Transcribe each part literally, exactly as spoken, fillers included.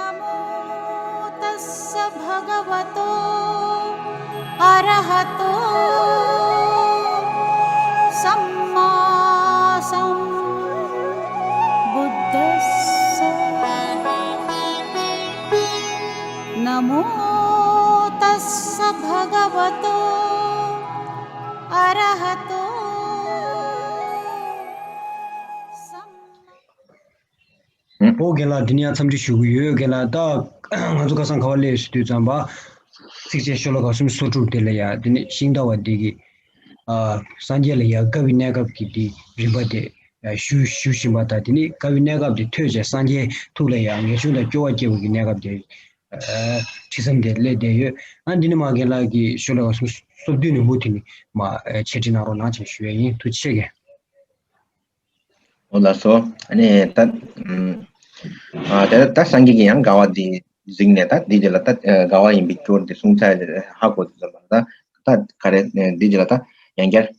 नमो तस्स भगवतो अरहतो सम्मा सम्बुद्धस्स। नमो तस्स भगवतो अरहतो सम्मा ཨོ་རྒན་ལགས། འདི་ནས་ཡང་འཚམས་འདྲི་ཞུ་གི་ཡོད། རྒན་ལགས། ད་ང་ཚོ་ཁ་སང་ག་པར་སླེབས་ཟེར་དུས་ཙམ་པ། ཚིགས་བཅད་ཤོ་ལོ་ཀ་སུམ་ཅུ་སོ་དྲུག་དེ་ལ་ཡ། དེ་ནས་ཤིང་རྟ་བ་འདི་གིས་ཨ་སངས་རྒྱས་ལ་ཡ་དགའ་བའི་གནས་སྐབས་ཀྱི་འདི་རིམ་པ་དེ་ཨ་ཞུ་ཞུ་བཞིན་པ་དང་། དེ་ནས་དགའ་བའི་གནས་སྐབས་དེ་ཐོས་བྱས་སངས་རྒྱས་ཐུགས་ལ་ཡ་ངེས་འབྱུང་དང་སྐྱོ་བ་སྐྱེ་བ་གི་གནས་སྐབས་དེ་ཨ་ཁྲིད་མཚམས་དེ་སླེབས་བསྡད་ཡོད། ཨ་འདི་ནས་མར་རྒན་ལགས་ཀྱིས་ཤོ་ལོ་ཀ་སུམ་ཅུ་སོ་བདུན་ནས་མུ་མཐུད་ནས་མར་ཨ་འཆད་ཁྲིད་གནང་རོགས་གནང་བྱས་ཞུ་ཡ་ཡིན། ཐུགས་རྗེ་ཆེ་རྒན། འོ་ལགས་སོ། ཨ་ནི་ད་ཨ་དེ་ད་སངས་རྒྱས་ཀྱིས་ཡང་དགའ་བ་འདི་གཟིགས་ནས། ད་འདི་རྗེས་ལ་ད་དགའ་བ་ཡིན་པའི་སྐྱོར་དེ་གསུངས་ཚར་ཧ་གོ་དུས་ཙམ་པ་ལ། ད་ད་ག་རེ་འདི་རྗེས་ལ་ད་ཡང་བསྐྱར་ཨ་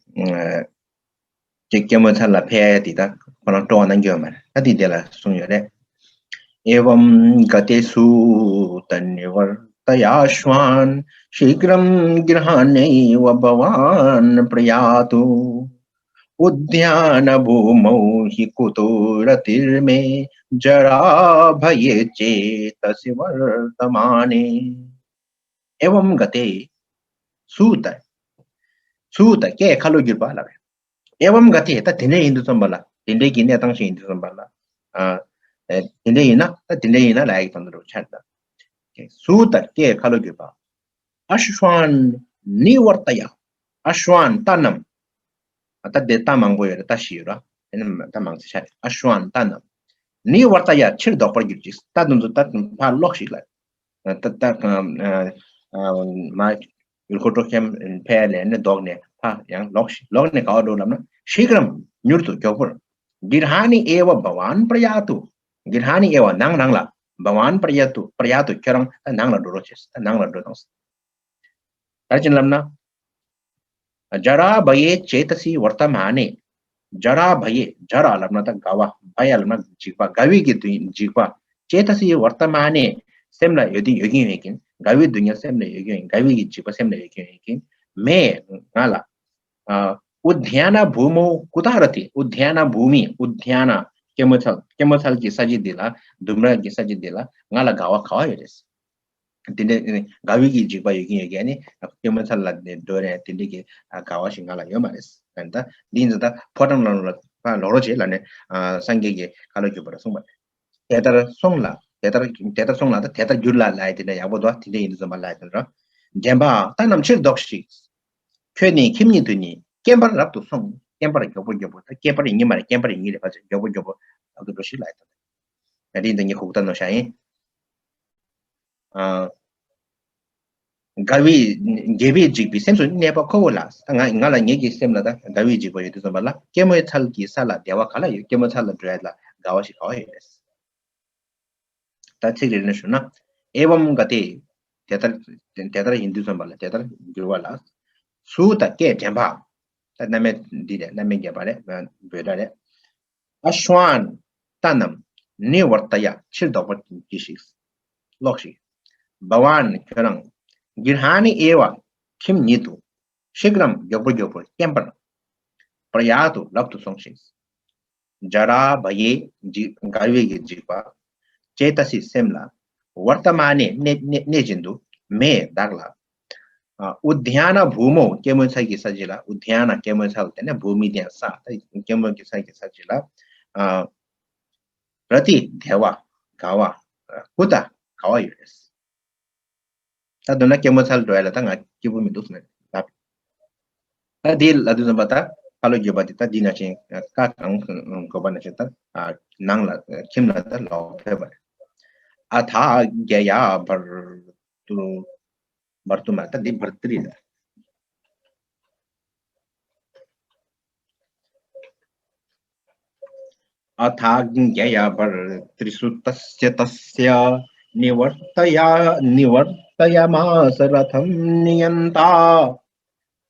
སྐྱེ་སྐྱེད་མོས་ཚལ་ལ་ཕེབས་ཡ་དེ་ད་ཁོ་རང་སྤྲོ་བ་གནང་གི་ཡོད་མ་རེད། ད་དེ་དེ་ལ་གསུངས་ཡོད་རེད། एवं गते सूत निवर्तयाश्वान् शीघ्रं गृहाणेव भवान् प्रयातु। उद्यानभूमौ हि कुतो रतिर्मे जराभये चेतसि वर्तमाने। एवं गते सूत सूत ཀྱེ་ཁ་ལོ་བསྒྱུར་བ་ལབ་རེད། एवं गते ད་དེ་འདྲ་ཡིན་དུས་ཙམ་པ་ལ། དེ་འདྲའི་གི་གནས་སྟངས་ཤིག་ཡིན་དུས་ཙམ་པ་ལ། ཨ་ཨེ་དེ་འདྲ་ཡིན་ན། ད་དེ་འདྲ་ཡིན་ན་ལབ་ཡག་གི་དོན་དག་ཆགས་ད། सूत ཀྱེ་ཁ་ལོ་བསྒྱུར་བ། अश्वान् निवर्तय। अश्वान् རྟ་རྣམས། ད་དེ་རྟ་མང་པོ་ཡོད་རེད། རྟ་བཞི་ཡོད་ར། དེ་ནི་རྟ་མང་ཆེ་ཤ་རེད། अश्वान् རྟ་རྣམས། निवर्तय ཕྱིར་ལྡོག་པར་གྱུར་ཅིག་རྟ་དེ་ཚོ་ད་ཕར་ལོག་ཤིག་ལབ། ད་ད་ཨ་ཨ་མ་ཡུལ་འཁོར་སྤྲོ་འཆམ་ཕར་ལ་ནི་ལྡོག་ནས་ཕར་ཡང་ལོག་ཤིག་ལོག་ནས་ག་པར་འགྲོ་ལབ་ན། शीघ्रं མྱུར་དུ་མགྱོགས་པོར། गृहाणि एव भवान् प्रयातु। गृहाणि एव ནང་རང་ལ། भवान् प्रयातु प्रयातु ཁྱོད་རང་ད་ནང་ལ་འགྲོ་རོགས་བྱེད། ད་ནང་ལ་འགྲོ་དང་། ད་ཅི་ལབ་ན། जराभये चेतसि वर्तमाने। जराभये ཇ་ར་ལབ་ན་ད་དགའ་བ། བྷ་ཡ་ལབ་ན་འཇིགས་པ། དགའ་བའི་གི་དུས་འཇིགས་པ། चेतसि वर्तमाने སེམས་ལ་ཡོད་དེ་ཡོད་ཀྱིན་ཡོད་ཀྱིན། དགའ་བའི་སྡུག་བསྔལ་སེམས་ལ་ཡོད་ཀྱིན་ཡོད་ཀྱིན། དགའ་བའི་གི་འཇིགས་པ་སེམས་ལ་ཡོད་ཀྱིན་ཡོད་ཀྱིན། मे ང་ལ། ཨ་उद्यानभूमौ कुतः रतिः། उद्यानभूमि उद्यान སྐྱེད་མོས་ཚལ། སྐྱེད་མོས་ཚལ་གྱི་ས་གཞི་འདི་ལ། ལྡུམ་ར་གི་ས་གཞི་འདི་ལ་ང་ལ་དགའ་བ་ག་པར་ཡོད་རེད། དེ་འདྲ་དགའ་བའི་གི་འཇིགས་པ་ཡོད་ཀྱིན་ཡོད་ཀྱིན། ཨ་ནི་སྐྱེད་མོས་ཚལ་ལ་འགྲོ་རེད། དེ་འདྲའི་གི་དགའ་བ་ཞིག་ང་ལ་ཡོད་མ་རེད། ད་འདི་ཡིན་ཙང་ད་ཕོ་བྲང་ནང་ལ་ཕར་ལོག་རོགས་བྱེད་ལབ་ནས་ཨ་སངས་རྒྱས་ཀྱིས་ཁ་ལོ་བསྒྱུར་བ་རེད་གསུངས་པ་རེད། དེ་ལྟར་སོང་ལ། དེ་ལྟར་དེ་ལྟར་སོང་ལ། ད་དེ་ལྟར་གྱུར་ལ་ལབ་ཡ་དེ་འདྲ་ཡག་པོ་འདུག་དེ་འདྲ་ཡིན་དུས་ཙམ་པ་ལབ་ཡ་དེ་འདྲ། དྲན་པ་རྟ་རྣམས་ཕྱིར་ལྡོག་ཤིག་ཁྱོད་ནི་ཁྱིམ་ཉིད་དུ་ནི། སྐྱེམ་པར་རབ་ཏུ་སོང་། སྐྱེམ་པར་མགྱོགས་པོ་མགྱོགས་པོ། ད་སྐྱེམ་པར་ཡིན་མ་རེད། སྐྱེམ་པར་ཡིན་གྱི་རེད། ཕལ་ཆེར་མགྱོགས་པོ་མགྱོགས་པོ་རབ་ཏུ་འགྲོ་ཤིག་ལབ་ཡ་དེ་འདྲ། ད་དེ་ཡིན་ད་ངས་གུག་རྟ་ནོར་ཤག་ཡིན། ཨ། དགའ་བའི་དགེ་བས་འཇིགས་པའི་སེམས་སུ་གནས་པ་ཁོ་བོ་ལ། ད་ང་ང་ལ་ངེད་ཀྱི་སེམས་ལ་ད་དགའ་བའི་འཇིགས་པ་ཡོད་དུས་ཙམ་པ་ལ། སྐྱེད་མོས་ཚལ་གྱི་ས་ལ་བདེ་བ་ག་ལ་ཡོད། སྐྱེད་མོས་ཚལ་ལ་འགྲོ་ཡ་ལ་དགའ་བ་ཞིག་ག་པར་ཡོད་རེད། ད་ཚིག་རེ་རེ་ཞུ་ན། एवं गते དེ་ལྟར་དེ་ལྟར་ཡིན་དུས་ཙམ་པ་ལ། དེ་ལྟར་འགྱུར་བ་ལ། सूत ཀྱེ་དྲན་པ། ད་རྣམ་དབྱེ་འདི་རེད། རྣམ་དབྱེ་བརྒྱད་པ་རེད། འབོད་སྒྲ་རེད། अश्वान् རྟ་རྣམས། निवर्तय ཕྱིར་ལྡོག་པར་གྱིས་ཤིག་ལོག་ཤིག भवान् ཁྱོད་རང་། गृहाणि एव ཁྱིམ་ཉིད་དུ། शीघ्रं མགྱོགས་པོ་མགྱོགས་པོར་སྐྱེམ་པར། प्रयातु རབ་ཏུ་སོང་ཞིག जराभये འཇིགས་དགའ་བའི་གི་འཇིགས་པ། चेतसि སེམས་ལ། वर्तमाने གནས་གནས་གནས་བཞིན་དུ། मे བདག་ལ། ཨ་उद्यानभूमौ སྐྱེད་མོས་ཚལ་གྱི་ས་གཞི་ལ། उद्यान སྐྱེད་མོས་ཚལ། དེ་ནས་भूमि དེ་ཡང་ས། ད་སྐྱེད་མོས་ཀྱི་ས་གི་ས་གཞི་ལ། ཨ་रतिः བདེ་བ། དགའ་བ། कुतः ག་པར་ཡོད་རེད། ད་མདོར་ན་སྐྱེད་མོས་ཚལ་འགྲོ་ཡ་ལ་ད་ང་སྐྱིད་པོ་མི་འདུག་ཟེར་ནས་ལབ། ད་དེ་ལབ་དུས་ཙམ་པ་ད་ཁ་ལོ་བརྗོད་པ་དེ་ད་འདི་ནང་བཞིན་བཀའ་གང་དགོས་པ་ནང་བཞིན་ད་ནང་ལ་ཁྱིམ་ལ་ད་ལོག་ཕེབས་པ་རེད། अथाज्ञया भर्तु- भर्तुमा ད་འདི་भर्तृ རེད། अथाज्ञया भर्तृसुतस्य तस्य निवर्तया- निवर्तयामास रथं नियन्ता।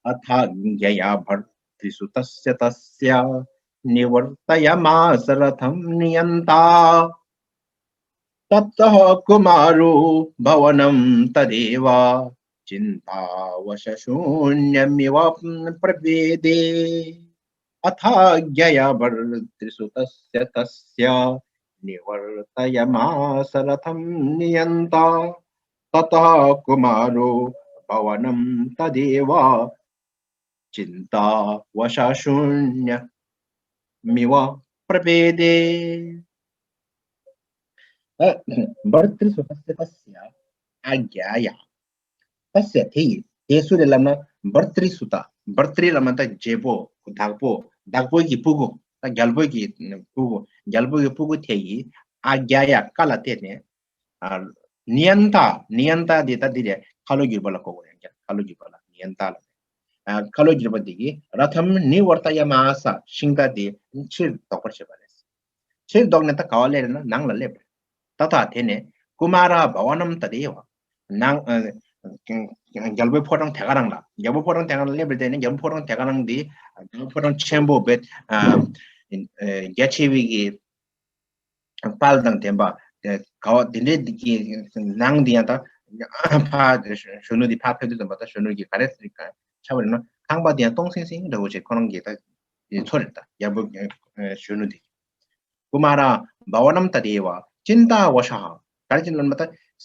अथाज्ञया भर्तृसुतस्य तस्य निवर्तयामास रथं नियन्ता। ततः कुमारो भवनं तदेव चिन्तावशशून्यमिव प्रपेदे। अथाज्ञया भर्तृसुतस्य तस्य निवर्तयमास रथं नियन्ता। ततः कुमारो भवनं तदेव चिन्तावशशून्यमिव प्रपेदे। भर्तृसुतस्य तस्य आज्ञया तस्य དེ་ཡི་དེ་སུ་རེད་ལབ་ན། བར་ཏྲི་སུ་ཏ། བར་ཏྲི་ལབ་ན་ད་རྒྱལ་པོ། བདག་པོ། བདག་པོ་གི་སྤུ་གུ། ད་རྒྱལ་པོ་གི་སྤུ་གུ། རྒྱལ་པོ་གི་སྤུ་གུ་དེ་ཡི་ཨ་གྱ་ཡ་བཀའ་ལ་བརྟེན་ནས། ཨ། ནི་ཡན་ཏ། ནི་ཡན་ཏ་འདི་ད་འདི་རེད། ཁ་ལོ་སྒྱུར་པ་ལ་གོ་དགོས་རེད། ཁ་ལོ་སྒྱུར་པ་ལ་ནི་ཡན་ཏ་ལ། ཨ། ཁ་ལོ་སྒྱུར་པ་འདི་གིས་ར་ཐམ་ནི་བར་ཏ་ཡ་མ་ས། ཤིང་རྟ་འདི་ཕྱིར་ལྡོག་པར་བྱེད་པ་རེད། ཕྱིར་ལྡོག་ནས་ད་ག་བ་སླེབས་རེད་ན་ནང་ལ་སླེབས་རེད། ད་ད་དེ་ནས་ཀུ་མ་ར་བྷ་ཝ་ནམ་ཏ་དེ་བ། ནང་། ཨ། རྒྱལ་པོའི་ཕོ་བྲང་དེ་ག་རང་ལ། རྒྱལ་པོའི་ཕོ་བྲང་དེ་ག་རང་ལ་སླེབས་རེད། དེ་ནས་རྒྱལ་པོའི་ཕོ་བྲང་དེ་ག་རང་འདི། རྒྱལ་པོའི་ཕོ་བྲང་ཆེན་པོ་བེད། ཨ། རྒྱ་ཆེ་བའི་གི་དཔལ་དང་ལྡན་པ། དེ་ག་བ་དེ་འདྲའི་གི་ནང་འདི་ཡང་ད་ཕ་གཞོན་ནུ་འདི་ཕ་ཕེབས་དུས་ཙམ་པ་ད་གཞོན་ནུ་གི་ག་རེ་ཟེར་ག་ཆགས་པ་རེད་ན། ཁང་པ་དེ་ཡང་སྟོང་སིང་སིང་འདྲ་བོ་ཞིག་ཁོ་རང་གི་ད་འཚོ་རེད། ད་རྒྱལ་པོ་གཞོན་ནུ་འདི། ཀུ་མ་ར་བྷ་ཝ་ནམ་ཏ་དེ་བ་ཅིན་ཏ་ཝ་ཤ་ཧ། ག་རེ་ཅིན་ལབ་ན་ད་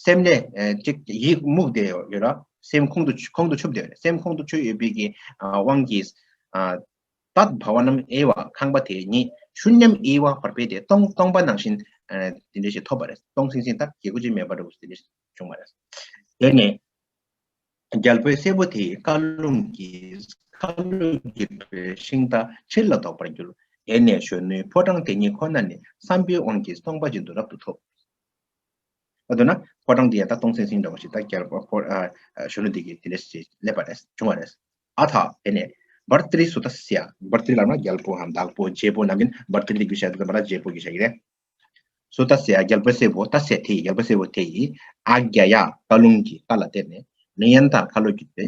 སེམས་ནས་ཅིག་ཡིད་མུག་བསྡད་ཡོད་ར། སེམས་ཁོང་དུ་ཁོང་དུ་ཆུད་བསྡད་ཡོད་རེད། སེམས་ཁོང་དུ་ཆུད་ཡོད་པའི་གི་དབང་གིས། ཨ། ཏད་བྷ་ཝ་ནམ་ཨེ་བ། ཁང་པ་དེ་ཉིད་ཤུན་ཉམ་ཨེ་བ་བར་པེ་དེ་སྟོང་སྟོང་པ་ནང་བཞིན། ཨ། དེ་འདྲ་ཞིག་ཐོབ་པ་རེད། སྟོང་སིང་སིང་ད་གི་གུ་ཅིག་མེད་པ་འདྲ་བོ་དེ་འདྲ་ཞིག་བྱུང་བ་རེད། དེ་ནས་རྒྱལ་པོའི་སྲས་པོ་དེའི་བཀའ་ལུང་གིས་ཁ་ལོ་སྒྱུར་པའི་ཤིང་རྟ་ཕྱིར་ལ་ལྡོག་པར་གྱུར། དེ་ནས་གཞོན་ནུའི་ཕོ་བྲང་དེ་ཉིད་ཁོ་ན་ནི་བསམ་པའི་དབང་གིས་སྟོང་པ་བཞིན་དུ་རབ་ཏུ་ཐོབ། ད་དུ་ན་ཕོ་བྲང་འདི་ཡང་ད་སྟོང་སིང་སིང་འདྲ་བོ་ཞིག་ད་རྒྱལ་པོ་ཕོ། ཨ། གཞོན་ནུ་འདི་གི་དེ་འདྲ་ཞིག་སླེབས་པ་རེད། བྱུང་བ་རེད། ཨ་ཐ། དེ་ནས་བར་ཏྲི་སུ་ཏ་སི་ཡ། བར་ཏྲི་ལབ་ན་རྒྱལ་པོ་འམ་བདག་པོ་རྒྱལ་པོ་ནམ་ཡིན་བར་ཏྲི་འདི་གི་བཤད་དུ་མ་ར་རྒྱལ་པོ་གི་བཤད་ཀྱི་རེད། སུ་ཏ་སི་ཡ་རྒྱལ་པོའི་སྲས་པོ། ཏ་སི་ཡ་དེ་ཡི། རྒྱལ་པོའི་སྲས་པོ་དེ་ཡིས་ཨ་གྱ་ཡ་བཀའ་ལུང་གི་བཀའ་ལ་བརྟེན་ནས་ནི་ཡན་ཏ་ཁ་ལོ་སྒྱུར་པའི་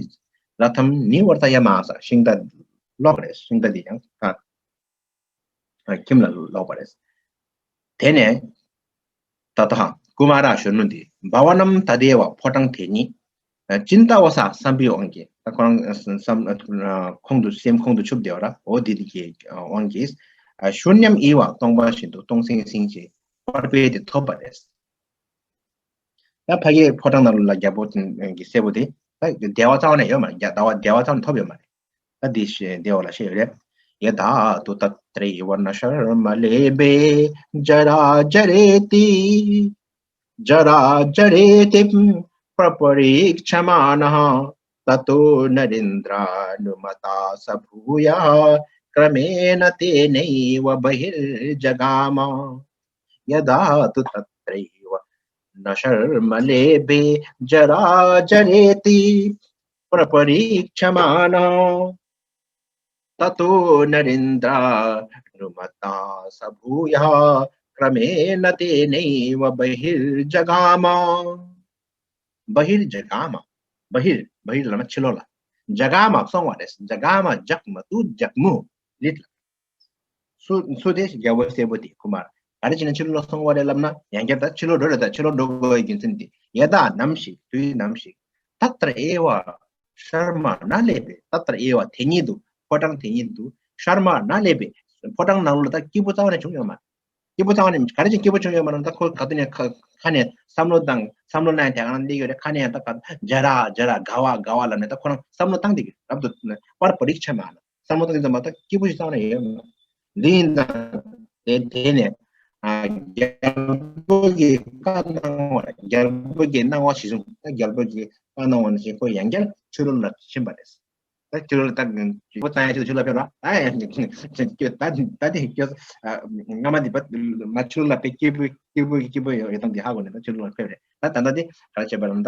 ར་ཐམ་ནི་བར་ཏ་ཡ་མ་ས། ཤིང་རྟ་ལོག་རེད། ཤིང་རྟ་འདི་ཡང་ཁ་ཁྱིམ་ལ་ལོག་པ་རེད། དེ་ནས་ད་ལྟ་ཀུ་མ་ར་གཞོན་ནུ་འདི་བྷ་ཝ་ནམ་ཏ་དེ་བ་ཕོ་བྲང་དེ་ཉིད་ཅིན་ཏ་ཝ་ས་བསམ་པའི་དབང་གིས། ད་ཁོ་རང་བསམ་ཁོང་དུ་སེམས་ཁོང་དུ་ཆུད་བསྡད་པ་ར། འོ་དེ་དེ་གི་དབང་གིས་ཤུན་ཉམ་ཨེ་བ་སྟོང་པ་བཞིན་དུ་སྟོང་སིང་སིང་ཞིག་བར་པེ་དེ་ཐོབ་པ་རེད། ད་ཕ་གིའི་ཕོ་བྲང་ནང་ལ་རྒྱལ་པོ་གི་སྲས་པོ་དེ་ད་བདེ་བ་རྩ་བ་ནས་ཡོད་མ་རེད། བདེ་བ་བདེ་བ་རྩ་བ་ནས་ཐོབ་ཡོད་མ་རེད། ད་འདི་བཤད་བདེ་བ་ལ་བཤད་ཡོད་རེད། यदा तु तत्रैव न शर्म लेभे जराजरेति। जराजरेति प्रपरीक्षमाणः ततो नरेन्द्रानुमता स भूयः क्रमेण तेनैव बहिर्जगाम। यदा तु तत्रैव न शर्म लेभे जराजरेति प्रपरीक्षमाणः ततो नरेन्द्रानुमता स भूयः क्रमेण तेनैव बहिर्जगाम। बहिर्जगाम। बहिर्། बहिर्་ལབ་ན་ཕྱི་ལོགས་ལ། जगाम་སོང་བ་རེད། जगाम་जग्म། तु जग्मु། ལིད་ལ། སུ་སུ་དེ་རྒྱལ་པོའི་སྲས་པོ་དེ་ཀུ་མ་ར། ག་རེ་བྱས་ནས་ཕྱི་ལོགས་ལ་སོང་བ་རེད་ལབ་ན། ཡང་བསྐྱར་ད་ཕྱི་ལོགས་འགྲོ་རེད། ད་ཕྱི་ལོགས་འགྲོ་དགོས་ཡའི་རྒྱུ་མཚན་དེ། यदा་ནམ་ཞིག་དུས་ནམ་ཞིག तत्र एव शर्म न लेभे। तत्र एव་དེ་ཉིད་དུ། ཕོ་བྲང་དེ་ཉིད་དུ། शर्म न लेभे། ཕོ་བྲང་ནང་ལོགས་ལ་ད་སྐྱིད་པོ་རྩ་བ་ནས་བྱུང་ཡོད་མ་རེད། སྐྱིད་པོ་རྩ་བ་ནས། ག་རེ་བྱས་སྐྱིད་པོ་བྱུང་ཡོད་མ་རེད་ན། ད་ཁོ་ག་དུས་ནས་ཁ་ཁ་ནས་བསམ་བློ་བཏང་། བསམ་བློ་བཏང་ཡང་དེ་ག་རང་སླེབས་ཡོད་རེད། ཁ་ནས་ཡང་ད་ག་जरा जरा་ག་བ་ག་བ་ལབ་ནས་ད་ཁོ་རང་བསམ་བློ་བཏང་བསྡད་ཀྱི་རེད། རབ་ཏུ་པར་པ་རིག་ཆ་མ་ལ། བསམ་བློ་བཏང་དུས་ཙམ་པ་ད་སྐྱིད་པོ་ཞིག་རྩ་བ་ནས་ཡོད་མ་རེད། འདི་ཡིན་ཙང་དེ་དེ་ནས་ཨ་རྒྱལ་པོ་གི་བཀའ་གནང་བ། རྒྱལ་པོ་གི་གནང་བ་གཞིར་བཟུང་། ད་རྒྱལ་པོ་གི་བཀའ་གནང་བ་ནང་བཞིན་ཁོ་ཡང་བསྐྱར་ཕྱི་ལོགས་ལ་ཕྱིན་པ་རེད། ད་ཕྱི་ལོགས་ལ་ད་སྐྱིད་པོ་རྩ་ནས་ཕྱི་ལོགས་ཕྱི་ལོགས་ཕེབས་ར། ད་ཡང་ད་ད་དེ་སྐྱོ། སྔ་མ་འདི་པ་མ་ཕྱི་ལོགས་ལ་དཔེ་སྐྱིད་པོ་སྐྱིད་པོ་སྐྱིད་པོ་ཡོད་ཡོད་སྟངས་འདི་ཧ་གོ་ནས་ད་ཕྱི་ལོགས་ལ་ཕེབས་རེད། ད་ད་ལྟ་འདི་ག་རེ་བྱས་པ་ལབ་ན། ད་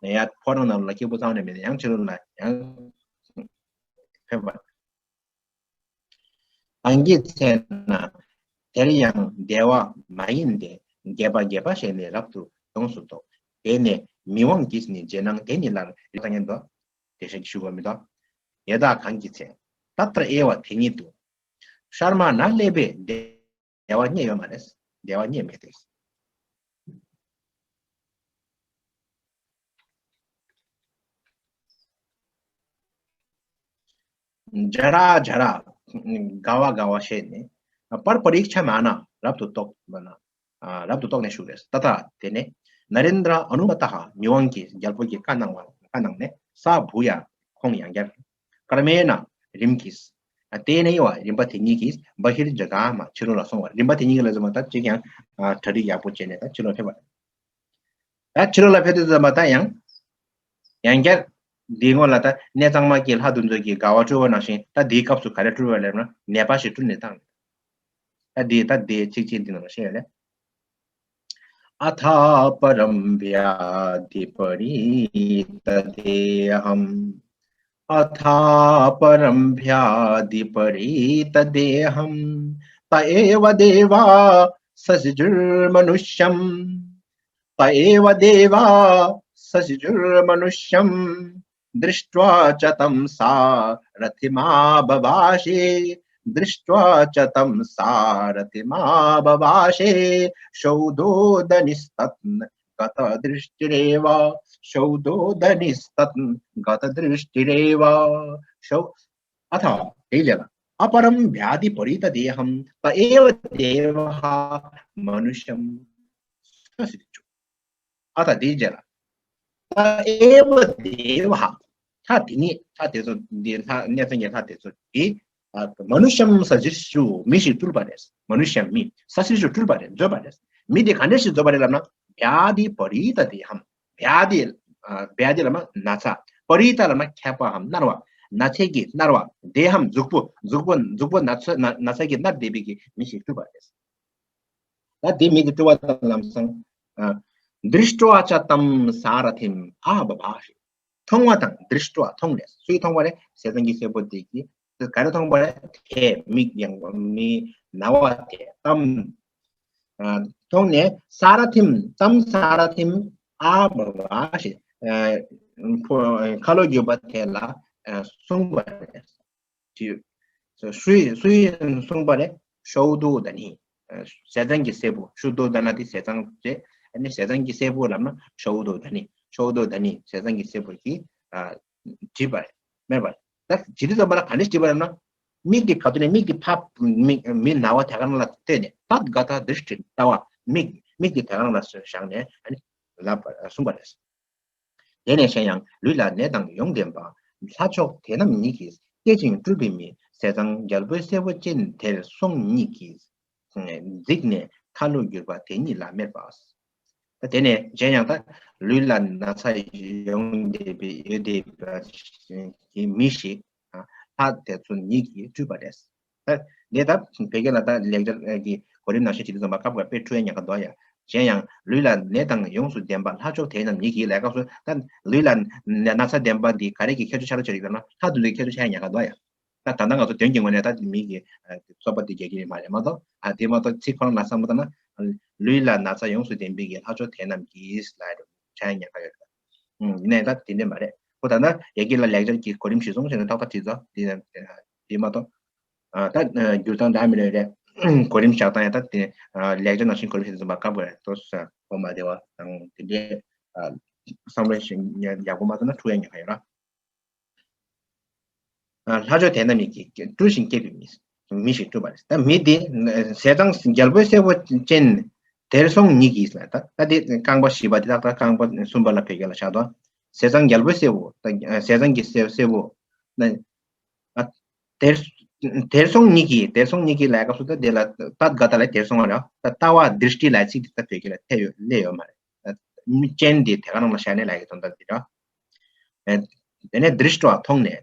ཡང་ཕོ་བྲང་ནང་ལ་སྐྱིད་པོ་རྩ་བ་ནས་མེད་ནས་ཡང་ཕྱི་ལོགས་ལ་ཡང་ཕེབས་པ། གང་གི་ཚེ་ན་དེར་ཡང་བདེ་བ་མ་ཡིན་ཏེ། རྒྱས་པ་རྒྱས་པ་ཞེས་ནི་རབ་ཏུ་ཡོངས་སུ་རྟོག། དེ་ནས་མི་དབང་གིས་ནི་རྗེས་གནང་དེ་ཉིད་ལ། རེ་ལྟ་ཉན་དོ། དེ་ཞིག་ཞུ་བ་མི་དོ། यदा་གང་གི་ཚེ། तत्र एव་དེ་ཉིད་དུ། शर्म न लेभे་བདེ་བ་རྙེད་ཡོད་མ་རེད། བདེ་བ་རྙེད་མེད་དེ། ཇ་ར་ཇ་ར། དགའ་བ་དགའ་བ་བྱས་ནས། པར་པ་རི་ཁྱ་མ་ན། རབ་ཏུ་རྟོགས་མ་ན། ཨ། རབ་ཏུ་རྟོགས་ནས་བཞུགས་རེད། ཏ་ཐ། དེ་ནས་ན་རེན་དྲ་ཨ་ནུ་མ་ཏ་ཧ། མི་དབང་གི་རྒྱལ་པོ་གིས་བཀའ་གནང་བ། བཀའ་གནང་ནས། ས་བྷུ་ཡ། ཁོང་ཡང་བསྐྱར། ཀར་མེ་ན། རིམ་གྱིས། ཨ། དེ་ནས་ཡོད་པ་རིམ་པ་དེ་གཉིས་ཀྱིས། བྷ་ཧིར་ཇ་ག་མ། ཕྱི་རོལ་ལ་སོང་བ། རིམ་པ་དེ་གཉིས་ཀྱི་ལ་ཟེར་མ་ད་གཅིག་ཡང་། ཨ། གྲ་སྒྲིག་ཡག་པོ་བྱས་ནས་ད་ཕྱི་ལོགས་ཕེབས་པ་རེད། ད་ཕྱི་ལོགས་ལ་ཕེབས་དུས་ཙམ་པ་ད་ཡང་། ཡང་བསྐྱར། འདིའི་སྔོན་ལ་ད་གནས་གཙང་མ་གི་ལྷ་དེ་ཚོ་གིས་དགའ་བ་སྤྲོ་བ་ནང་བཞིན། ད་འདིའི་སྐབས་སུ་ག་རེ་སྤྲོ་བ་ལབ་ན། ནད་པ་ཞིག་སྤྲུལ་ནས་བཏང་། ད་འདི་ད་འདི་ཚིག་གཅིག་འདི་ནང་ལ་བཤད་ཡོད་རེད། अथापरं व्याधिपरीतदेहम्। अथापरं व्याधिपरीतदेहम्। त एव देवा ससृजुर्मनुष्यम्। त एव देवा ससृजुर्मनुष्यम्। दृष्ट्वा च तं सारथिमाबभाषे। दृष्ट्वा च तं सारथिमाबभाषे। शौदोदनिस्तत् गतदृष्टिरेव। शौदोदनिस्तत् गतदृष्टिरेव। शौ अथ। तेन जन अपरं व्याधिपरीतदेहं त एव देवः मनुष्यं ससृजु। अथ। तेन जन त एव देवः। ལྷ་དེ་ཉིད། ལྷ་དེ་ཚོ་འདི་ལྷ་གནས་ཚང་གི་ལྷ་དེ་ཚོ་འདི། ཨ། मनुष्यं ससृजु། མི་ཞིག་སྤྲུལ་པ་རེད། मनुष्यं། མི། ससृजु། སྤྲུལ་པ་རེད། བཟོས་པ་རེད། མི་དེ་ག་འདྲ་ཞིག་བཟོས་པ་རེད་ལབ་ན། व्याधिपरीतदेहम्། व्याधि། ཨ། व्याधि་ལབ་ན་ན་ཚ། परीत ལབ་ན་མཁས་པའམ་མནར་བ། ན་ཚ་གིས་མནར་བ། देहम्། གཟུགས་པོ། གཟུགས་པོ། གཟུགས་པོ་ན་ཚ། ན་ན་ཚ་གིས་མནར་བསྡད་པའི་གི་མི་ཞིག་སྤྲུལ་པ་རེད། ད་དེ་མི་དེ་སྤྲུལ་པ་དང་ལམ་སང་། ཨ། दृष्ट्वा च तं सारथिमाबभाषे། མཐོང་བ་དང་། दृष्ट्वा། མཐོང་ནས། སུས་མཐོང་བ་རེད། ཟས་གཙང་གི་སྲས་པོ་དེ་གིས། དེ་ག་རེ་མཐོང་བ་རེད། དེ་མིག་ཡངས་པ། མི་ན་བ་དེ། ཏམ། ཨ། མཐོང་ནས། सारथिं། तं सारथिं། आबभाषे། ཨ། ཁ་ལོ་སྒྱུར་པ་དེ་ལ། ཨ། གསུངས་པ་རེད། དེ་སུས། སུས་གསུངས་པ་རེད། शौदोदनी། ཟས་གཙང་གི་སྲས་པོ། ཤུ་དོ་ད་ན་དེ་ཟས་གཙང་རེད། ཨ་ནི་ཟས་གཙང་གི་སྲས་པོ་ལབ་ན་ཤོའུ་དོ་ད་ནི། ཤོའུ་དོ་ད་ནི་ཟས་གཙང་གི་སྲས་པོ་གིས། ཨ། བྲིས་པ་རེད། སྨྲས་པ་རེད། ད་བྲིས་དུས་ཙམ་པ་ལ་ག་འདྲ་བྲིས་པ་རེད་ན། མིག་དེ་ག་དུས་ནས་མིག་དེ་ཕབ། མིག་མི་ན་བ་དེ་ག་རང་ལ་བལྟས་ནས། तद्गतदृष्टि། ལྟ་བ། མིག་མིག་དེ་དེ་ག་རང་ལ་བཞག་ནས། ཨ་ནི་ལབ་པ། གསུངས་པ་རེད། དེ་ནས་གཞན་ཡང་ལུས་ལ་ནད་དང་ཡོངས་ལྡན་པ། ལྷ་མཆོག་དེ་རྣམས་ཉིད་ཀྱིས་བསྐྱེད་ཅིང་སྤྲུལ་པའི་མི། ཟས་གཙང་རྒྱལ་པོའི་སྲས་པོ་ཅན་དེར་སོང་ཉིད་ཀྱིས་གཟིགས་ནས་ཁ་ལོ་བསྒྱུར་པ་དེ་ཉིད་ལ་སྨྲས་པ། ད་དེ་ནས་གཞན་ཡང་ད་ལུས་ལ་ན་ཚ་ཡོང་བསྡད་པའི་ཡོད་བསྡད་པའི་མི་ཞིག་ལྷ་དེ་ཚོ་ཉིད་ཀྱིས་སྤྲུལ་པ་རེད། ད་འདི་ད་བོད་སྐད་ལ་ད་ལེགས་སྦྱར་གྱི་གོ་རིམ་ནང་བཞིན་བྱེད་དུས་ཙམ་པ་སྐབས་འགའ་དཔེ་འཁྲུལ་ཡ་ཉེན་ཁ་འདུག་ཡ། གཞན་ཡང་ལུས་ལ་ནད་དང་ཡོངས་སུ་ལྡན་པ། ལྷ་མཆོག་དེ་རྣམས་ཉིད་ཀྱིས་ལབ་སྐབས་སུ། ད་ལུས་ལ་ན་ན་ཚ་ལྡན་པ་འདི་ག་རེ་གི་ཁྱད་ཆོས་ཆ་རོགས་བྱེད་ཀྱི་ཡོད་ན། ལྷ་དེ་ཚོའི་ཁྱད་ཆོས་ཆགས་ཡ་ཉེན་ཁ་འདུག་ཡ། ད་ད་ལྟ་ང་ཚོ་དོན་གྱི་ངོས་ནས་ད་མི་གི་ཨ་རྩོད་པ་འདི་རྒྱག་གི་ཡོད་མ་རེད་མ་གཏོགས། ཨ། དེ་མ་གཏོགས་ཚིག་ཁོ་རང་ལ་བསམ་བློ་བཏང་ན། ལུས་ལ་ན་ཚ་ཡོངས་སུ་ལྡན་པའི་གི་ལྷ་མཆོག་དེ་རྣམས་ཀྱིས་ལབ་ཡ་ཆགས་ཡ་ཉེན་ཁ་ཡོད་རེད། ཨུམ། ཡིན་ན་ཡང་ད་དེ་འདྲ་མ་རེད། ཁོ་ད་ལྟ་ཡ་གི་ལ་ལེགས་སྦྱར་གྱི་གོ་རིམ་གཞིར་བཟུང་བྱས་ནས་ཏག་ཏག་བྲིས་ཚར། དེ་དེ་མ་གཏོགས། ཨ། ད་བསྒྱུར་སྟངས་འདྲ་མི་འདྲ་རེད། གོ་རིམ་བཞག་སྟངས་ཡང་ད་དེ། ཨ། ལེགས་སྦྱར་ནང་བཞིན་གོ་རིམ་བྱས་ཙམ་པ་སྐབས་འགའ་ཏོག་ཙམ་གོ་མ་བདེ་བ་དང་དེ་འདྲའི། ཨ། བསམ་བློ་ཞིག་ཡག་པོ་མ་བཏང་ན་འཁྲུལ་ཡ་ཉེན་ཁ་ཡོད་ར། ཨ། ལྷ་མཆོག་དེ་རྣམས་ཉིད་ཀྱིས་སྤྲུལ་ཞིང་བསྐྱེད་པའི་མི། མི་ཞིག་སྤྲུལ་པ་རེད། ད་མི་དེ་ཟས་གཙང་རྒྱལ་པོའི་སྲས་པོ་ཅན་དེར་སོང་ཉིད་ཀྱིས་ལ། ད་ད་དེ་རྐང་པ་བཞི་པ་དེ་ཏག་ཏག་རྐང་པ་གསུམ་པ་ལ་བོད་སྐད་ལ་བཞག་དོ། ཟས་གཙང་རྒྱལ་པོའི་སྲས་པོ། ད་ཟས་གཙང་གི་སྲས་སྲས་པོ། ན། ཨ། དེར་དེར་སོང་ཉིད་ཀྱིས། དེར་སོང་ཉིད་ཀྱིས་ལབ་སྐབས་སུ་ད་དེ་ལ་ཏད་ག་ད་ལ་དེར་སོང་བ་རེད། ད་ལྟ་བ་དྲིས་ཊི་ལབ་ཚིག་དེ་ད་བོད་སྐད་ལ་ཐེབས་ཡོད་སླེབས་ཡོད་མ་རེད། ད་མི་ཅན་དེ་དེ་ག་རང་ལ་བཞག་ནས་ལབ་ཀྱི་དོན་དག་དེ་རེད། ཨེ། དེ་ནས་དྲིས་ཊ་མཐོང་ནས།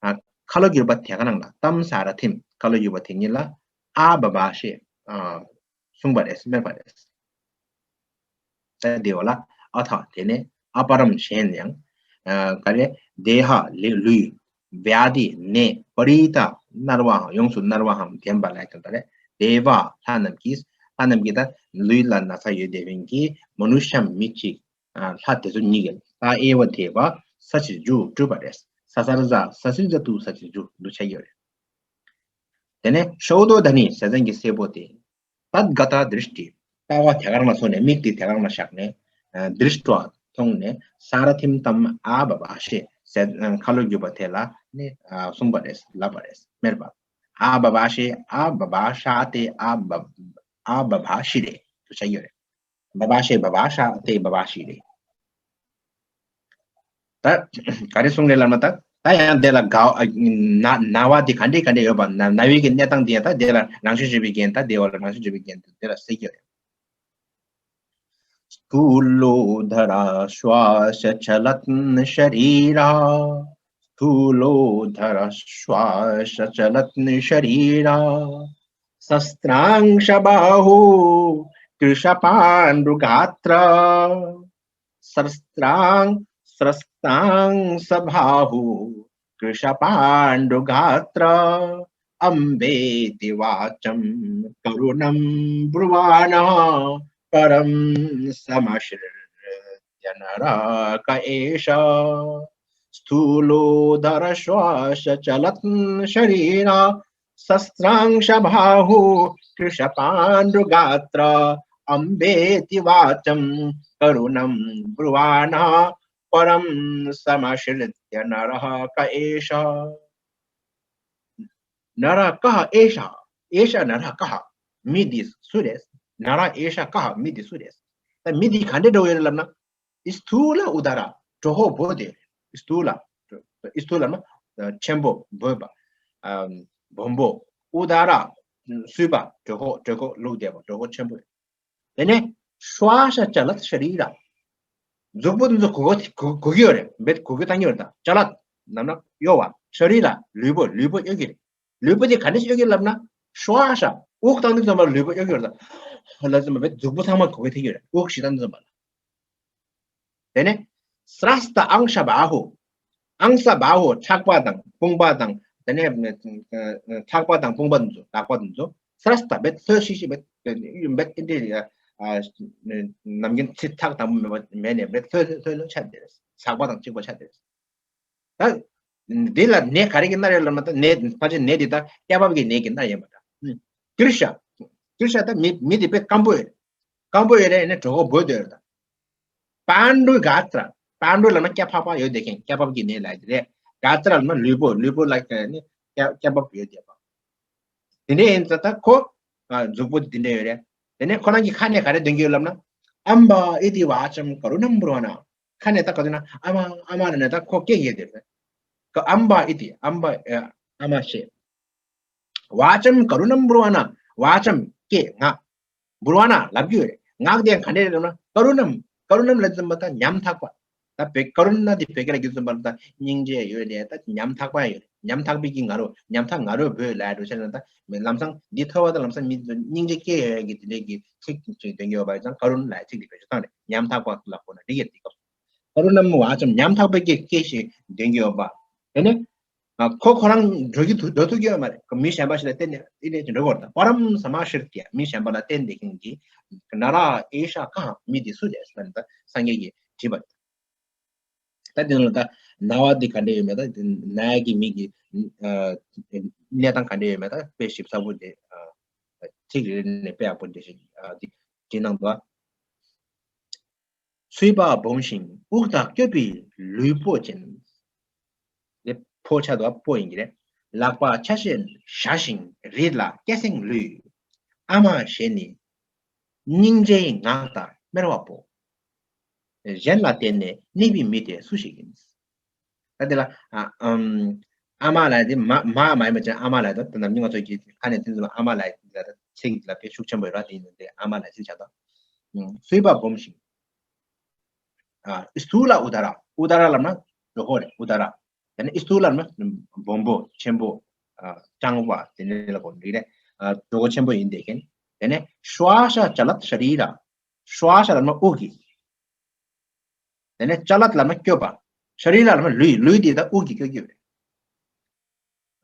ཨ། ཁ་ལོ་བསྒྱུར་པ་དེ་ག་རང་ལ། ཏམ་ས་ར་ཐིམ། ཁ་ལོ་བསྒྱུར་པ་དེ་ཉིད་ལ། ཨ་བ་བ་ཞེས། ཨ། གསུངས་པ་རེད། སྨྲས་པ་རེད། ད་དེ་བ་ལ། ཨ་ཐ། དེ་ནས་ཨ་པ་རམ་གཞན་ཡང་། ཨ། ག་རེ། དེ་ཧ་ལུས། བྱ་དེ་ནད། པ་རི་ཏ་མནར་བའམ་ཡོངས་སུ་མནར་བའམ་ལྡན་པ་ལ་ཡང་དོན་དག་རེད། དེ་བ་ལྷ་རྣམས་ཀྱིས། ལྷ་རྣམས་ཀྱིས་ད་ལུས་ལ་ན་ཚ་ཡོད་བསྡད་མཁན་གྱི་མ་ནུ་ཤམ་མི་གཅིག་ཨ། ལྷ་དེ་ཚོ་ཉིད་ཀྱིས་ད་ཨེ་བ་དེ་བ་ས་ཆི་ཇུ་སྤྲུལ་པ་རེད། ས་ས་ར་ཟ་ས་སི་ཛ་ཏུ་ས་ཆི་ཇུ་འདུ་ཆ་ཡོད་རེད། དེ་ནས་ཤོ་དོ་ད་ནི་ཟས་གཙང་གི་སྲས་པོ་དེ། ཏད་ག་ཏ་དྲིས་ཊི། ལྟ་བ་དེ་ག་རང་ལ་སོང་ནས་མིག་དེ་དེ་ག་རང་ལ་བཞག་ནས། ཨ། དྲིས་ཊ་མཐོང་ནས་ས་ར་ཐིམ་ཏམ་ཨ་བ་བ་ཤེ། ཟེར་ཁ་ལོ་བསྒྱུར་བ་དེ་ལ་ནི་གསུངས་པ་རེད། ལབ་པ་རེད། སྨེར་པ། ཨ་བ་བ་ཤེ། ཨ་བ་བ་ཤ་ཏེ། ཨ་བ་ཨ་བ་བ་ཤི་རེ། དུ་བྱ་རྒྱུ་རེད། བ་བ་ཤེ་བ་བ་ཤ་ཏེ་བ་བ་ཤི་རེ། ད་ག་རེ་གསུངས་རེད་ལབ་ན། ད་ད་ཡང་དེ་ལ་དགའ་ན་ན་བ་དེ་ག་འདྲས་ག་འདྲས་ཡོད་པ། ན་ན་བའི་གི་གནས་སྟངས་དེ་ཡང་ད་དེ་ལ་རང་བཞིན་བརྗོད་པའི་རྒྱན། ད་དེ་བ་ལ་རང་བཞིན་བརྗོད་པའི་རྒྱན་དེ་དེ་ལ་ཟེར་གྱི་རེད། स्थूलोदरश्वासचलत्नशरीरा स्थूलोदरश्वासचलत्नशरीरा सहस्रांशबाहू कृशपाण्डुगात्र सहस्रां सहस्रांशबाहू कृशपाण्डुगात्र अम्बेति वाचं करुणं ब्रुवाणः परं समश्रित्य नरक एष। स्थूलोदरश्वासचलत्नशरीरा सहस्रांशबाहू कृशपाण्डुगात्र अम्बेति वाचं करुणं ब्रुवाणः परं समश्रित्य नरक एष। नरक एष। एष नरक। མི་འདི་སུ་རེད། नर एष कः། མི་འདི་སུ་རེད། ད་མི་འདི་ག་འདྲས་འདྲ་བོ་ཡོད་རེད་ལབ་ན། स्थूल उदर། གྲོད་ཁོག་སྦོམ་དེ། स्थूल། स्थूल ལབ་ན་ཆེན་པོ། སྦོམ་པ། སྦོམ་པོ། उदर། གསུས་པ། གྲོད་ཁོག་གྲོད་ཁོག་ལུག་བསྡད་པ། གྲོད་ཁོག་ཆེན་པོ། དེ་ནས་श्वासचलत् शरीर། གཟུགས་པོ་འདི་ཚོ་གོ་གོ་གོ་གི་ཡོད་རེད། འབད་གོ་གི་བཏང་གི་ཡོད་རེད། ད་चलत् ལབ་ན་གཡོ་བ། शरीर། ལུས་པོ། ལུས་པོ་གཡོ་གི་རེད། ལུས་པོ་དེ་ག་འདྲས་གཡོ་གི་ལབ་ན། श्वास། དབུགས་བཏང་དུས་ཙམ་པ་ལུས་པོ་གཡོ་གི་ཡོད་རེད། ད་ལ་ཙམ་པ་འབད་གཟུགས་པོ་ཚང་མ་གོ་གི་ཐེག་གི་ཡོད་རེད། དབུགས་ཤིག་བཏང་དུས་ཙམ་པ་ལ། དེ་ནས་सहस्रांशबाहू། अंश बाहू། ཕྲག་པ་དང་དཔུང་པ་དང་། དེ་ནས་ཕྲག་པ་དང་དཔུང་པ་འདི་ཚོ། ལག་པ་འདི་ཚོ། सहस्र། འབད་ལྷོད་ཤིག་ཤིག་འབད་འབད་འདི་འདྲས། ནམ་རྒྱུན་ཚིག་ཐག་དང་པོ་མེད་པ་མེད་ནས་འབད་ལྷོད་ལྷོད་ལྷོད་ཆགས་བསྡད་རེད། ཟག་པ་དང་གཅིག་པ་ཆགས་བསྡད་རེད། ད་འདི་ལ་ནད་ག་རེ་གི་མནར་ཡོད་ལབ་ན། ད་ནད་ཕལ་ཆེར་ནད་འདི་ད་སྐྱ་རྦབ་ཀྱི་ནད་ཀྱི་མནར་ཡོད་པ་འདྲ། ཀྲི་ཤ། ཀྲི་ཤ་ད་མི་མི་འདི་དཔེ་སྐམ་པོ་ཡོད། སྐམ་པོ་ཡོད་རེད། ནི་གྲོད་ཁོག་སྦོམ་དེ་ཡོད་རེད། ད་पाण्डुगात्र། पाण्डु ལབ་ན་སྐྱ་ཕག་པ་ཡོད་དེ་མཁན། སྐྱ་རྦབ་ཀྱི་ནད་ལབ་ཀྱི་རེད། गात्र ལབ་ན་ལུས་པོ། ལུས་པོ་ལ་ནི་སྐྱ་སྐྱ་རྦབ་ཡོད་དེ་པ། དེ་འདྲས་ཡིན་ཙང་ད་ཁོ་གཟུགས་པོ་འདི་འདྲས་ཡོད་རེད། དེ་ནས་ཁོ་རང་གི་ཁ་ནས་ག་རེ་འདོན་གྱི་ཡོད་ལབ་ན། अम्ब इति वाचं करुणं ब्रुवन्། ཁ་ནས་ད་ག་དུས་ན་ཨ་མ་ཨ་མ་ལབ་ནས་ད་ཁོ་སྐད་ཡོད་དེ་རེད། अम्ब इति། अम्ब ཨ་མ་ཞེས། वाचं करुणं ब्रुवन्། वाचं སྐད། ངག ब्रुवन् ལབ་ཀྱི་ཡོད་རེད། ངག་དེ་ག་འདྲས་རེད་ལབ་ན། करुणं། करुणं ལབ་ཙམ་པ་ད་ཉམ་ཐག་པ། ད་བོད་करुणा དེ་བོད་སྐད་ལ་བསྒྱུར་ཙམ་པ་ད་སྙིང་རྗེ་ཡོད་རེད། ད་ཉམ་ཐག་པ་ཡོད་རེད། ཉམ་ཐག་པའི་གི་ང་རོ། ཉམ་ཐག་ང་རོ་བོད་ལ་འགྲོ་ཆ་ན་ད་ལམ་སང་འདི་ཐོས་པ་ད་ལམ་སང་མི་སྙིང་རྗེ་སྐྱེ་ཡོད་ཀྱི་དེ་འདྲས་ཀྱི་ཚིག་ཅིག་འདོན་གྱི་ཡོད་པ་ཡིན་ཙང་करुण ལབ་ཚིག་འདི་བེད་སྤྱོད་བཏང་རེད། ཉམ་ཐག་པ་ལ་གོ་ན་འགྲིག་གི་རེད། དེ་སྐབས་करुणं वाचं ཉམ་ཐག་པའི་གི་སྐད་ཞིག་འདོན་གྱི་ཡོད་པ། དེ་ནས། ཁོ་ཁོ་རང་འགྲོ་རྒྱུ་ཐུབ་འགྲོ་ཐུབ་ཀྱི་ཡོད་མ་རེད། མི་གཞན་པ་ཞིག་ལ་བརྟེན་ནས་ཨི་འདྲས་ཀྱི་འགྲོ་དགོས་རེད། ད་परं समाश्रित्य མི་གཞན་པ་ལ་བརྟེན་བསྡད་མཁན་གྱི་नर एष कः མི་འདི་སུ་རེད་ཟེར་ན། ད་སངས་རྒྱས་ཀྱིས་དྲིས་པ་རེད། ད་དེ་ནང་ལ་ད་ན་བ་འདི་ག་འདྲས་ཡོད་མེད། ད་ན་ཡ་གི་མི་གི་གནས་སྟངས་ག་འདྲས་ཡོད་མེད། ད་དཔེ་ཞིབ་ཚགས་པོ་འདི་ཚིག་རེ་རེ་ནས་དཔེ་ཡག་པོ་འདི་ཞིག་འདི་བྲིས་གནང་འདུག་ཚུད་པ་སྦོམ་ཞིང་དབུགས་དང་སྐྱོད་པའི་ལུས་པོ་ཅན། དེ་ཕོ་ཆགས་འདུག་པོ་ཡིན་གྱི་རེད། ལག་པ་ཆ་ཤས་བཞག་ཅིང་རིལ་ལ་སྐད་སེང་ལུས། ཨ་མ་ཞེས་ནི་སྙིང་རྗེའི་ངག་དང་སྨྲ་བ་པོ། གཞན་ལ་བརྟེན་ནས་གནས་པའི་མི་དེ་སུ་ཞིག་ཡིན། ད་དེ་ལ་ཨ་ཨམ་ཨ་མ་ལབ་དེ་མ་མ་མ་ཡིན་པ་ཅན་ཨ་མ་ལབ་དང་། ད་ནམ་རྒྱུན་ང་ཚོ་གི་ཁ་ནས་དེ་ཚོ་ལ་ཨ་མ་ལབ་ལ་ད་ཚིག་ལ་དཔེ་ཤུགས་ཆེན་པོ་ཡོད་ར། དེ་ཡིན་ནོ་དེ་ཨ་མ་ལབ་ཚིག་ཆགས་དང་། ཚུད་པ་སྦོམ་ཞིང་། ཨ་स्थूल उदर། उदर ལབ་ན་གྲོད་ཁོག་རེད། उदर། དེ་ནས་स्थूल ལབ་ན་སྦོམ་པོ་ཆེན་པོ། ཨ་སྐྱ་པ་དེ་འདྲ་ལ་གོ་འགྲིག་རེད། ཨ་གྲོད་ཁོག་ཆེན་པོ་ཡིན་བསྡད་མཁན། དེ་ནས་श्वासचलत् शरीर། श्वास ལབ་ན་དབུགས་ཀྱི། དེ་ནས་चलत् ལབ་ན་སྐྱོད་པ། शरीर ལབ་ན་ལུས། ལུས་དེ་ད་དབུགས་ཀྱིས་སྐྱོད་ཀྱི་ཡོད་རེད།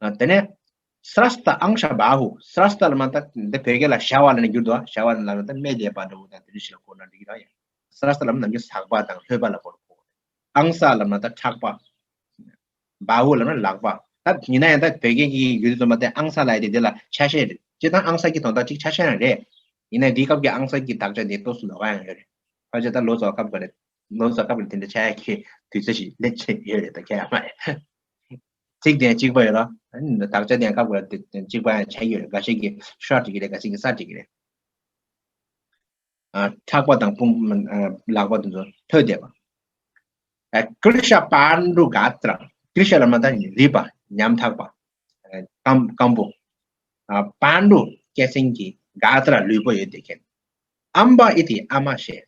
ཨ་དེ་ནས་सहस्रांशबाहू། सहस्र ལབ་ན་ད་འདི་བོད་སྐད་ལ་བྱ་བ་ལབ་ནས་བསྒྱུར་འདུག་བྱ་བ་ལབ་ན་ད་སྨད་བསྡད་པ་འདྲ་བོ་དང་དེ་འདྲ་ཞིག་ལ་གོ་ན་འགྲིག་གི་རེད། सहस्र ལབ་ན་ནམ་རྒྱུན་ཟག་པ་དང་ལྷོད་པ་ལ་གོ་གོ། अंश ལབ་ན་ད་ཕྲག་པ། बाहू ལབ་ན་ལག་པ། ད་ཡིན་ན་ཡང་ད་བོད་སྐད་ཀྱི་ཡུལ་དུ་མ་དེ་अंश ལབ་ཡ་དེ་འདི་ལ་ཆ་ཤས་རེད། སྤྱིར་བཏང་अंश གི་དོན་དག་གཅིག་ཆ་ཤས་ཡང་རེད། ཡིན་ན་འདིའི་སྐབས་ཀྱི་अंश གི་དག་ཆ་དེ་ཏོག་ཙམ་ལོགས་ཀ་ཡང་ཡོད་རེད། ཕལ་ཆེར་ད་ལོ་ཙཱ་བ་སྐབས་ག་རེ་ ལོ་ཙཱ་སྐབས་ལ་དེ་འདྲ་ཆགས་ཡ་གི་དུས་ཚོད་ཞིག་སླེབས་ཀྱི་ཡོད་རེད། ད་ཁྱད་ཡོད་མ་རེད། ཚིག་དེ་གཅིག་པ་ཡོད་ར། དག་ཆ་དེ་སྐབས་ལ་དེ་གཅིག་པ་ཡང་ཆགས་ཡོད་རེད། འགའ་ཞིག་གིས་ཤོར་བྱེད་ཀྱི་རེད། འགའ་ཞིག་གིས་གསར་བྱེད་ཀྱི་རེད། ཨ། ཕྲག་པ་དང་དཔུང་ཨ། ལག་པ་དེ་ཚོ་ཐོད་བསྡད་པ། ཨ། ཀྲི་ཤ་པཱན་ཌུ་ག་ཏྲ། ཀྲི་ཤ་ལབ་ན་ད་རིད་པ། ཉམ་ཐག་པ། ཨ། སྐམ་སྐམ་པོ། ཨ། པཱན་ཌུ་སྐད་སྲིན་གྱི། ག་ཏྲ་ལུས་པོ་ཡོད་དེ་མཁན། ཨམ་བ་ཨི་ཏི་ཨ་མ་ཞེས།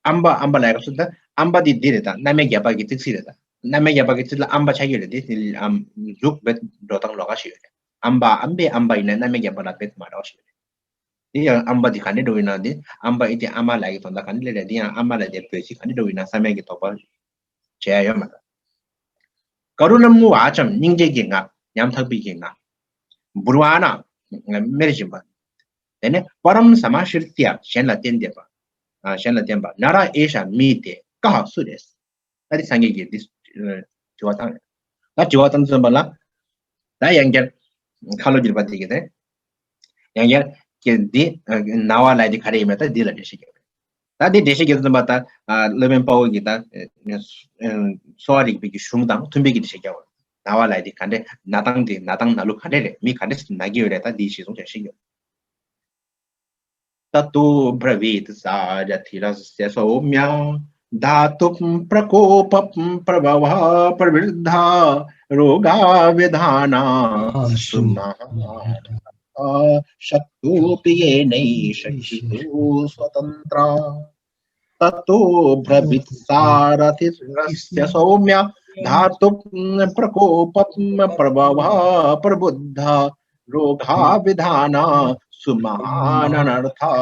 ཨམ་བ། ཨམ་བ་ལབ་ཡག་སུ་ད་ཨམ་བ་འདི་འདི་རེད། ད་མནའ་མའི་རྒྱབ་པ་གི་ཙིག་ཙིག་རེད། ད་མནའ་མའི་རྒྱབ་པ་གི་ཙིག་ལ་ཨམ་བ་ཆགས་ཀྱི་རེད། དེ་དེ་ཨམ་མཛུབ་བེད་འགྲོ་སྟངས་ལོགས་ཀ་ཞིག་ཡོད་རེད། ཨམ་བ། ཨམ་བེ། ཨམ་བ་ཡིན་ན་མནའ་མའི་རྒྱབ་པ་ལ་བེད་མ་འགྲོ་ཞིག་ཡོད་རེད། དེ་ཡང་ཨམ་བ་འདི་ག་འདྲ་འགྲོ་ཡིན་ན། དེ་ཨམ་བ་ཨི་ཏི་ཨ་མ་ལབ་ཡག་གི་དོན་དག་ག་འདྲ་ལས་རེད། དེ་ཡང་ཨ་མ་ལབ་དེ་བོད་ཚིག་ག་འདྲ་འགྲོ་ཡིན་ན་བསམ་ཡག་གི་དོགས་པ་བྱེད་ཡ་ཡོད་མ་རེད། ཀ་རུ་ཎམ་ཝཱ་ཙམ། སྙིང་རྗེ་གི་ངག། ཉམ་ཐག་པའི་གི་ངག། བུར་བ་ན། སྨེར་བཞིན་པ། དེ་ནས་པ་རམ་ས་མ་ཤྲྀ་ཏྱ། གཞན་ལ་བརྟེན་བསྡད་པ། ཨ། གཞན་ལ་བརྟེན་པ། ན་ར་ཨེ་ཤ། མི་དེ་ཀ་ཧ་སུ་རེད། ད་དེ་སངས་རྒྱས་ཀྱིས་འདི་དྲི་བ་བཏང་རེད། ད་དྲི་བ་བཏང་ཙམ་པ་ལ། ད་ཡང་བསྐྱར་ཁ་ལོ་བསྒྱུར་པ་དེ་གིས་དེ། ཡང་བསྐྱར་གྱི་འདི་ན་བ་ལབ་དེ་ག་རེ་ཡིན་མིན་ད་འདི་ལ་འགྲེལ་བཤད་རྒྱག་རེད། ད་འདི་འགྲེལ་བཤད་རྒྱག་ཙམ་པ་ད། ཨ། སློབ་དཔོན་དཔའ་བོ་གིས་ད། ཨ། གསོ་བ་རིག་པའི་གི་གཞུང་དང་མཐུན་པའི་གི་འགྲེལ་བཤད་རྒྱག་རེད། ན་བ་ལབ་དེ་ག་འདྲ། ན་སྟངས་དེ། ན་སྟངས་ན་ལུགས་ག་འདྲ་རེད། མི་ག་འདྲ་ཞིག་ན་གི་ཡོད་རེད། ད་འདི་གཞི་བཟུང་བྱས་བཤད་རྒྱག་རེད། ततो ब्रवीत सारथि रथस्य सौम्य धातु प्रकोप प्रभव प्रवृद्धा रोगा विधाना सुमहानर्था शक्तोऽपि येनैष कृतो स्वतन्त्रा। ततो ब्रवीत सारथि रथस्य सौम्य धातु प्रकोप प्रभव प्रवृद्धा रोगा विधाना सुमहानर्था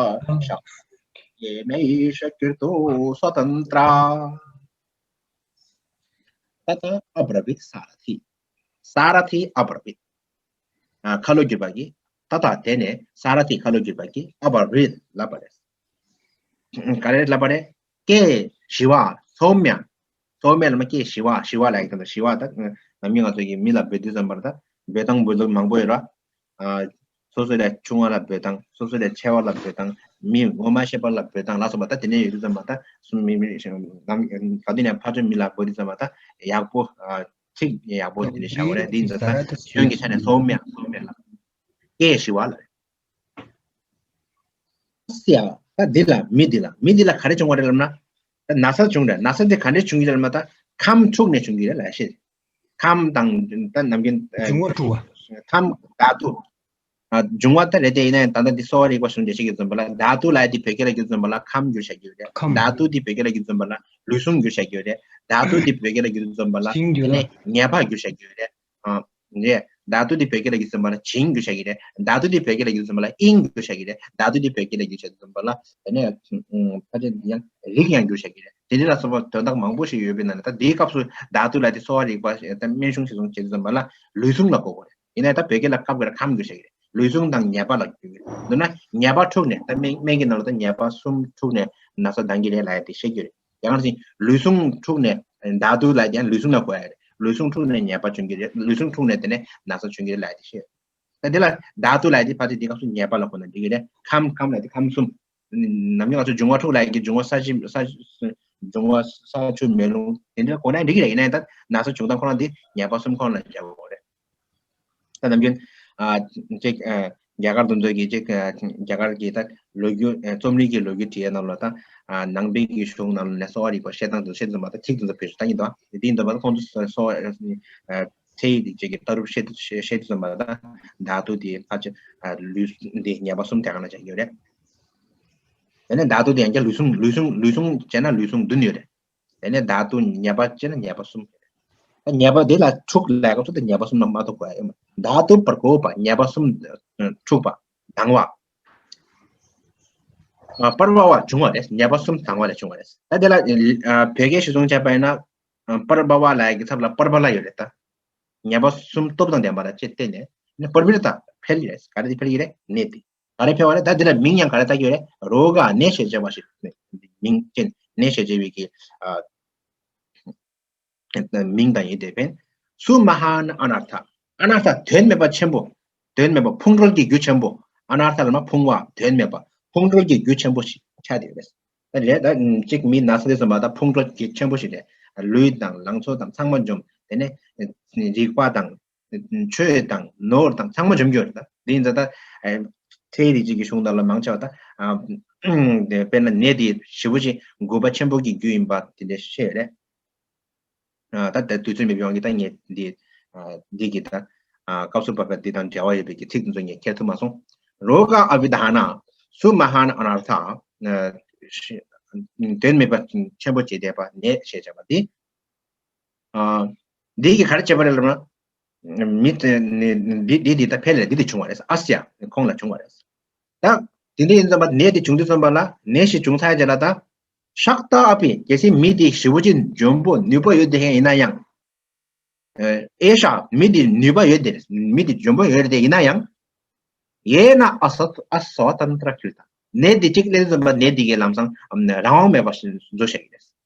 शक्तोऽपि येनैष कृतो स्वतन्त्रा। तत अब्रवीत सारथि। सारथि अब्रवीत। ཨ། ཁ་ལོ་བསྒྱུར་པ་གིས། ད་ལྟ་དེ་ནས། སཱ་ར་ཐི་ཁ་ལོ་བསྒྱུར་པ་གིས་ཨ་བ་རིད་ལབ་པ་རེད། ག་རེ་ལབ་པ་རེད། ཀྱེ་ཞི་བ་སོམྱ། སོམྱ་ལབ་ན་ཀྱེ་ཞི་བ། ཞི་བ་ལབ་ཡག་དེ་ལ་ཞི་བ། ད་ནམ་རྒྱུན་ང་ཚོ་གིས་མི་ལ་འབོད་དུས་ཙམ་པར་ད་འབོད་སྟངས་འབོད་ལུགས་མང་པོ་ཡོད་ར། ཨ། སོ་སོ་ལས་ཆུང་བ་ལ་འབོད་སྟངས། སོ་སོ་ལས་ཆེ་བ་ལ་འབོད་སྟངས། མི་ངོ་མ་ཤེས་པ་ལ་འབོད་སྟངས་ལ་སོགས་པ། ད་དེ་ནས་ཡོད་དུས་ཙམ་པ་ད་སུམ་མི་མི་ནམ་ག་དུས་ནས་ཕར་ཚུར་མི་ལ་འབོད་དུས་ཙམ་པ་ད་ཡག་པོ། ཨ། ཚིག་ཡག་པོ་དེ་འདྲ་བཞག་པ་རེད། འདི་ཚོ་ད་སྐྱོན་གྱི་ཆ་ནས་སོམྱ། སོམྱ་ལབ། ཀྱེ་ཞི་བ་ལབ་རེད། སི་ཡ། ད་འདི་ལ་མི་འདི་ལ་མི་འདི་ལ་ག་རེ་བྱུང་བ་རེད་ལབ་ན། ད་ན་ཚ་བྱུང་རེད། ན་ཚ་འདི་ག་འདྲས་བྱུང་གི་རེད་ལབ་ན། ད་ཁམས་འཁྲུགས་ནས་བྱུང་གི་རེད་ལབ་ཤེས། ཁམས་དང་ད་ནམ་རྒྱུན་ཨ་འབྱུང་བ་འཁྲུགས་པ། ཁམས་དྷཱ་ཏུ། ཨ། འབྱུང་བ་ད་རེད་དེ། ཡིན་ན་ཡང་ད་ལྟ་འདི་གསོ་བ་རིག་པ་གཞུང་འགྲེལ་བཤད་ཀྱི་ཙམ་པ་ལ་དྷཱ་ཏུ་ལབ་ཡག་འདི་བོད་སྐད་ལ་བསྒྱུར་ཙམ་པ་ལ་ཁམས་བསྒྱུར་བྱ་རྒྱུ་རེད། ཁམས། དྷཱ་ཏུ་འདི་བོད་སྐད་ལ་བསྒྱུར་ཙམ་པ་ལ་ལུས་ཟུངས་བསྒྱུར་བྱ་རྒྱུ་རེད། དྷཱ་ཏུ་འདི་བོད་སྐད་ལ་བསྒྱུར་ཙམ་པ་ལ་ཤིང་བསྒྱུར་དེ་ནས་ཉེས་པ་བསྒྱུར་བྱ་རྒྱུ་རེད། ཨ། རེད། དྷཱ་ཏུ་འདི་བོད་སྐད་ལ་བསྒྱུར་ཙམ་པ་ལ་བྱིང་བསྒྱུར་བྱ་རྒྱུ་རེད། དྷཱ་ཏུ་འདི་བོད་སྐད་ལ་བསྒྱུར་ཙམ་པ་ལ་དབྱིངས་བསྒྱུར་བྱ་རྒྱུ་རེད། དྷཱ་ཏུ་འདི་བོད་སྐད་ལ་བསྒྱུར་བྱ་ཙམ་པ་ལ་དེ་ནས་ཕལ་ཆེར་ཡང་རིགས་ཡང་བསྒྱུར་བྱ་རྒྱུ་རེད། དེ་འདྲ་ལ་སོགས་པ་དོན་དག་མང་པོ་ཞིག་ཡོད་པའི་ནང་ནས། ད་འདིའི་སྐབས་སུ་དྷཱ་ཏུ་ལབ་ཡག་འདི་གསོ་བ་རིག་པ་ད་སྨན་གཞུང་གཞིར་བཟུང་བྱས་ཙམ་པ་ལ་ལུས་ཟུངས་ལ་གོ་དགོས་རེད། ཡིན་ནའི་ད་བོད་སྐད་ལ་སྐབས་འགའ་རེ་ཁམས་བསྒྱུར་བྱ་གི་རེད། ལུས་ཟུངས་དང་ཉེས་པ་ལ་བསྒྱུར་གི་རེད། མདོར་ན་ཉེས་པ་འཁྲུགས་ནས། ད་སྨན་སྨན་གྱི་ནང་ལ་ད་ཉེས་པ་གསུམ་འཁྲུགས་ནས་ན་ཚ་ལྡང་གི་རེད་ལབ་ཡག་དེ་བཤད་རྒྱུ་རེད། ཡང་ན་ལུས་ཟུངས་འཁྲུགས་ནས་དྷཱ་ཏུ་ལབ་ཡག་དེ་ཡང་ལུས་ཟུངས་ལ་གོ་ཡག་རེད། ལུས་ཟུངས་འཁྲུགས་ནས་ཉེས་པ་བྱུང་གི་རེད། ལུས་ཟུངས་འཁྲུགས་ནས་དེ་ནས་ན་ཚ་བྱུང་གི་རེད་ལབ་ཡག་དེ་བཤད། ད་དེ་ལ་དྷཱ་ཏུ་ལབ་ཡག་དེ་ཕལ་ཆེར་འདིའི་སྐབས་སུ་ཉེས་པ་ལ་གོ་ན་འགྲིག་གི་རེད། ཁམས། ཁམས་ལབ་ཡག་དེ་ཁམས་གསུམ། ནམ་རྒྱུན་ང་ཚོ་འབྱུང་བ་འཁྲུགས་ལབ་ཡག་གི་འབྱུང་བ་ས་གཞི། ས། འབྱུང་བ་ས་ཆུ་མེ་རླུང་དེ་འདྲ་གོ་ན་འགྲིག་གི་རེད། ཡིན་ནའི་ད་ན་ཚ་བྱུང་སྟངས་ཁོ་རང་དེ་ཉེས་པ་གསུམ་ཁོ་རང་ལ་འཇགས་དགོས་རེད། ད་ནམ་རྒྱུན་ཨ་ཅིག་ཨ་རྒྱ་གར་དེ་ཚོ་གིས་ཅིག་ཨ་རྒྱ་གར་གྱི་ད་ལོ་རྒྱུས། ཨ། རྩོམ་རིག་གི་ལོ་རྒྱུས་བྲིས་ཡག་ནང་ལ་ད་ཨ་ནང་པའི་གི་གཞུང་ནང་ལ་ནས་གསོ་བ་རིག་པ་བཤད་སྟངས་དེ་ཚོ་བཤད་དུས་ཙམ་པ་ད་ཚིག་དེ་ཚོ་བེད་སྤྱོད་བཏང་གི་འདུག་དེ་ཡིན་དུས་ཙམ་པ་ད་ཁོང་ཚོས་གསོ་བ། ཨ། ཚེ་ཡི་ཅིག་གི་ལྟ་གྲུབ་བཤད་དུས། བཤད་དུས་ཙམ་པ་ད་དྷཱ་ཏུ་དེ་ཕལ་ཆེར་ཨ་ལུས་འདི་ཉེས་པ་གསུམ་དེ་སྒང་ལ་འཇགས་ཀྱི་ཡོད་རེད། དེ་ནས་དྷཱ་ཏུ་དེ་ཡང་བསྐྱར་ལུས་ཟུངས། ལུས་ཟུངས། ལུས་ཟུངས་བྱས་ན་ལུས་ཟུངས་བདུན་ཡོད་རེད། དེ་ནས་དྷཱ་ཏུ་ཉེས་པ་བྱས་ན་ཉེས་པ་གསུམ། ད་ཉེས་པ་དེ་ལ་འཁྲུགས་ལབ་སྐབས་སུ་ད་ཉེས་པ་གསུམ་ལ་མ་གཏོགས་གོ་ཡག་ཡོད་མ། དྷཱ་ཏུ་པྲ་ཀོ་པ། ཉེས་པ་གསུམ་འཁྲུགས་པ། ལྡང་བ། ཨ། པྲ་བྷ་བ་བྱུང་བ་རེད། ཉེས་པ་གསུམ་ལྡང་བ་ལས་བྱུང་བ་རེད། ད་དེ་ལ་ཨ་བོད་སྐད་གཞིར་བཟུང་བྱས་པ་ཡིན་ན། ཨ། པྲ་བྷ་བ་ལབ་ཡག་གི་ཚབ་ལ་པྲ་བྷ་ལ་ཡོད་རེད་ད། ཉེས་པ་གསུམ་སྟོབས་དང་ལྡན་པ་ལ་ཅེས་བརྟེན་ནས་ནི་པྲ་བྷི་ར་ཏ། འཕེལ་གྱི་རེད། ག་རེ་དེ་འཕེལ་གྱི་རེད། ནད་དེ། ག་རེ་འཕེལ་བ་རེད། ད་འདི་ལ་མིང་ཡང་ག་རེ་བཏགས་ཀྱི་ཡོད་རེད། རོ་ག་ནད་ཞེས་བྱ་བ་ཞེས། མིང་ཅན། ནད་ཞེས་བྱ་བའི་གི་ཨ་མིང་དང་ཡིན་ཏེ། ཕན་སུ་མ་ཧཱ་ན་ཨ་ནར་ཐ། ཨ་ནར་ཐ་དོན་མེད་པ་ཆེན་པོ། དོན་མེད་པ་ཕུང་གྲོལ་གྱི་རྒྱུ་ཆེན་པོ། ཨ་ནར་ཐ་ལབ་ན་ཕུང་བ། དོན་མེད་པ། ཕུང་གྲོལ་གྱི་རྒྱུ་ཆེན་པོ་ཞིག་ཆགས་བསྡད་ཡོད་རེད། ད་ལས་ད་གཅིག་མི་ན་ཚ་དེ་ཚོ་མ་ད་ཕུང་ཁྲོ་གི་ཆེན་པོ་ཞིག་རེད། ལུས་དང་ལང་ཚོ་དང་ཚང་མ་འཇོམས། དེ་ནས་རིག་པ་དང་ཆོས་དང་ནོར་དང་ཚང་མ་འཇོམས་རྒྱུ་རེད། ད་དེ་ཡིན་ཙང་ད་ཨ་ཚེ་རིག་བྱེད་ཀྱི་གཞུང་དག་ལ་མང་ཆེ་བ་ད་ཨ་དེ་དཔེར་ན་ནད་དེ་ཞེ་པོ་ཅིག་འགོས་པ་ཆེན་པོ་གི་རྒྱུ་ཡིན་པ་དེ་འདྲ་བཤད་ཡོད་རེད། ཨ་ད་ལྟ་དུས་ཚོད་མེད་པའི་དབང་གིས་ད་ངས་འདི་ཨ་འདི་གི་ད་ཨ་སྐབས་སུ་བབ་པའི་འདི་དང་འབྲེལ་བ་ཡོད་པའི་གི་ཚིག་དེ་ཚོ་ངས་འཁྱེར་ཐུབ་མ་སོང་། རོ་ག་ཨ་བི་དྷ་ན་སུ་མ་ཧཱ་ན་ཨ་ན་ཨར་ཐ། ཨ་ཤི་དོན་མེད་པ་ཆེན་པོ་བྱེད་བསྡད་པ་ནད་ཞེས་བྱ་བ་འདི། ཨ་འདི་གིས་ག་རེ་བྱས་པ་རེད་ལབ་ན། མི་དེ་ནི་འདི་འདི་འདི་ད་ཕལ་ལ་འདི་དེ་བྱུང་བ་རེད། ཨ་སྱ་ཁོང་ལ་བྱུང་བ་རེད། ད་དེ་འདྲ་ཡིན་ཙམ་པ་ནད་དེ་བྱུང་དུས་ཙམ་པ་ལ་ནད་ཞིག་བྱུང་ཚར་རྗེས་ལ་ད་ཤག་ཏ་ཨ་པི། གལ་སྲིད་མི་དེ་ཞེ་པོ་ཅིག་འཇོན་པོ་ནུས་པ་ཡོད་དེ་ཡིན་ན་ཡང་། ཨེ་ཤ་མི་དེ་ནུས་པ་ཡོད་དེ་མི་དེ་འཇོན་པོ་ཡོད་དེ་ཡིན་ན་ཡང་། ཡེ་ན་ཨ་སོ་ཨ་སོ་ཏན་ཏྲ་ཀིར་ཏ། ནད་དེ་གཅིག་སླེབས་ཙམ་པ་ནད་དེ་གའི་ལམ་སང་རང་དབང་མེད་པ་ཞིག་བཟོ་བྱ་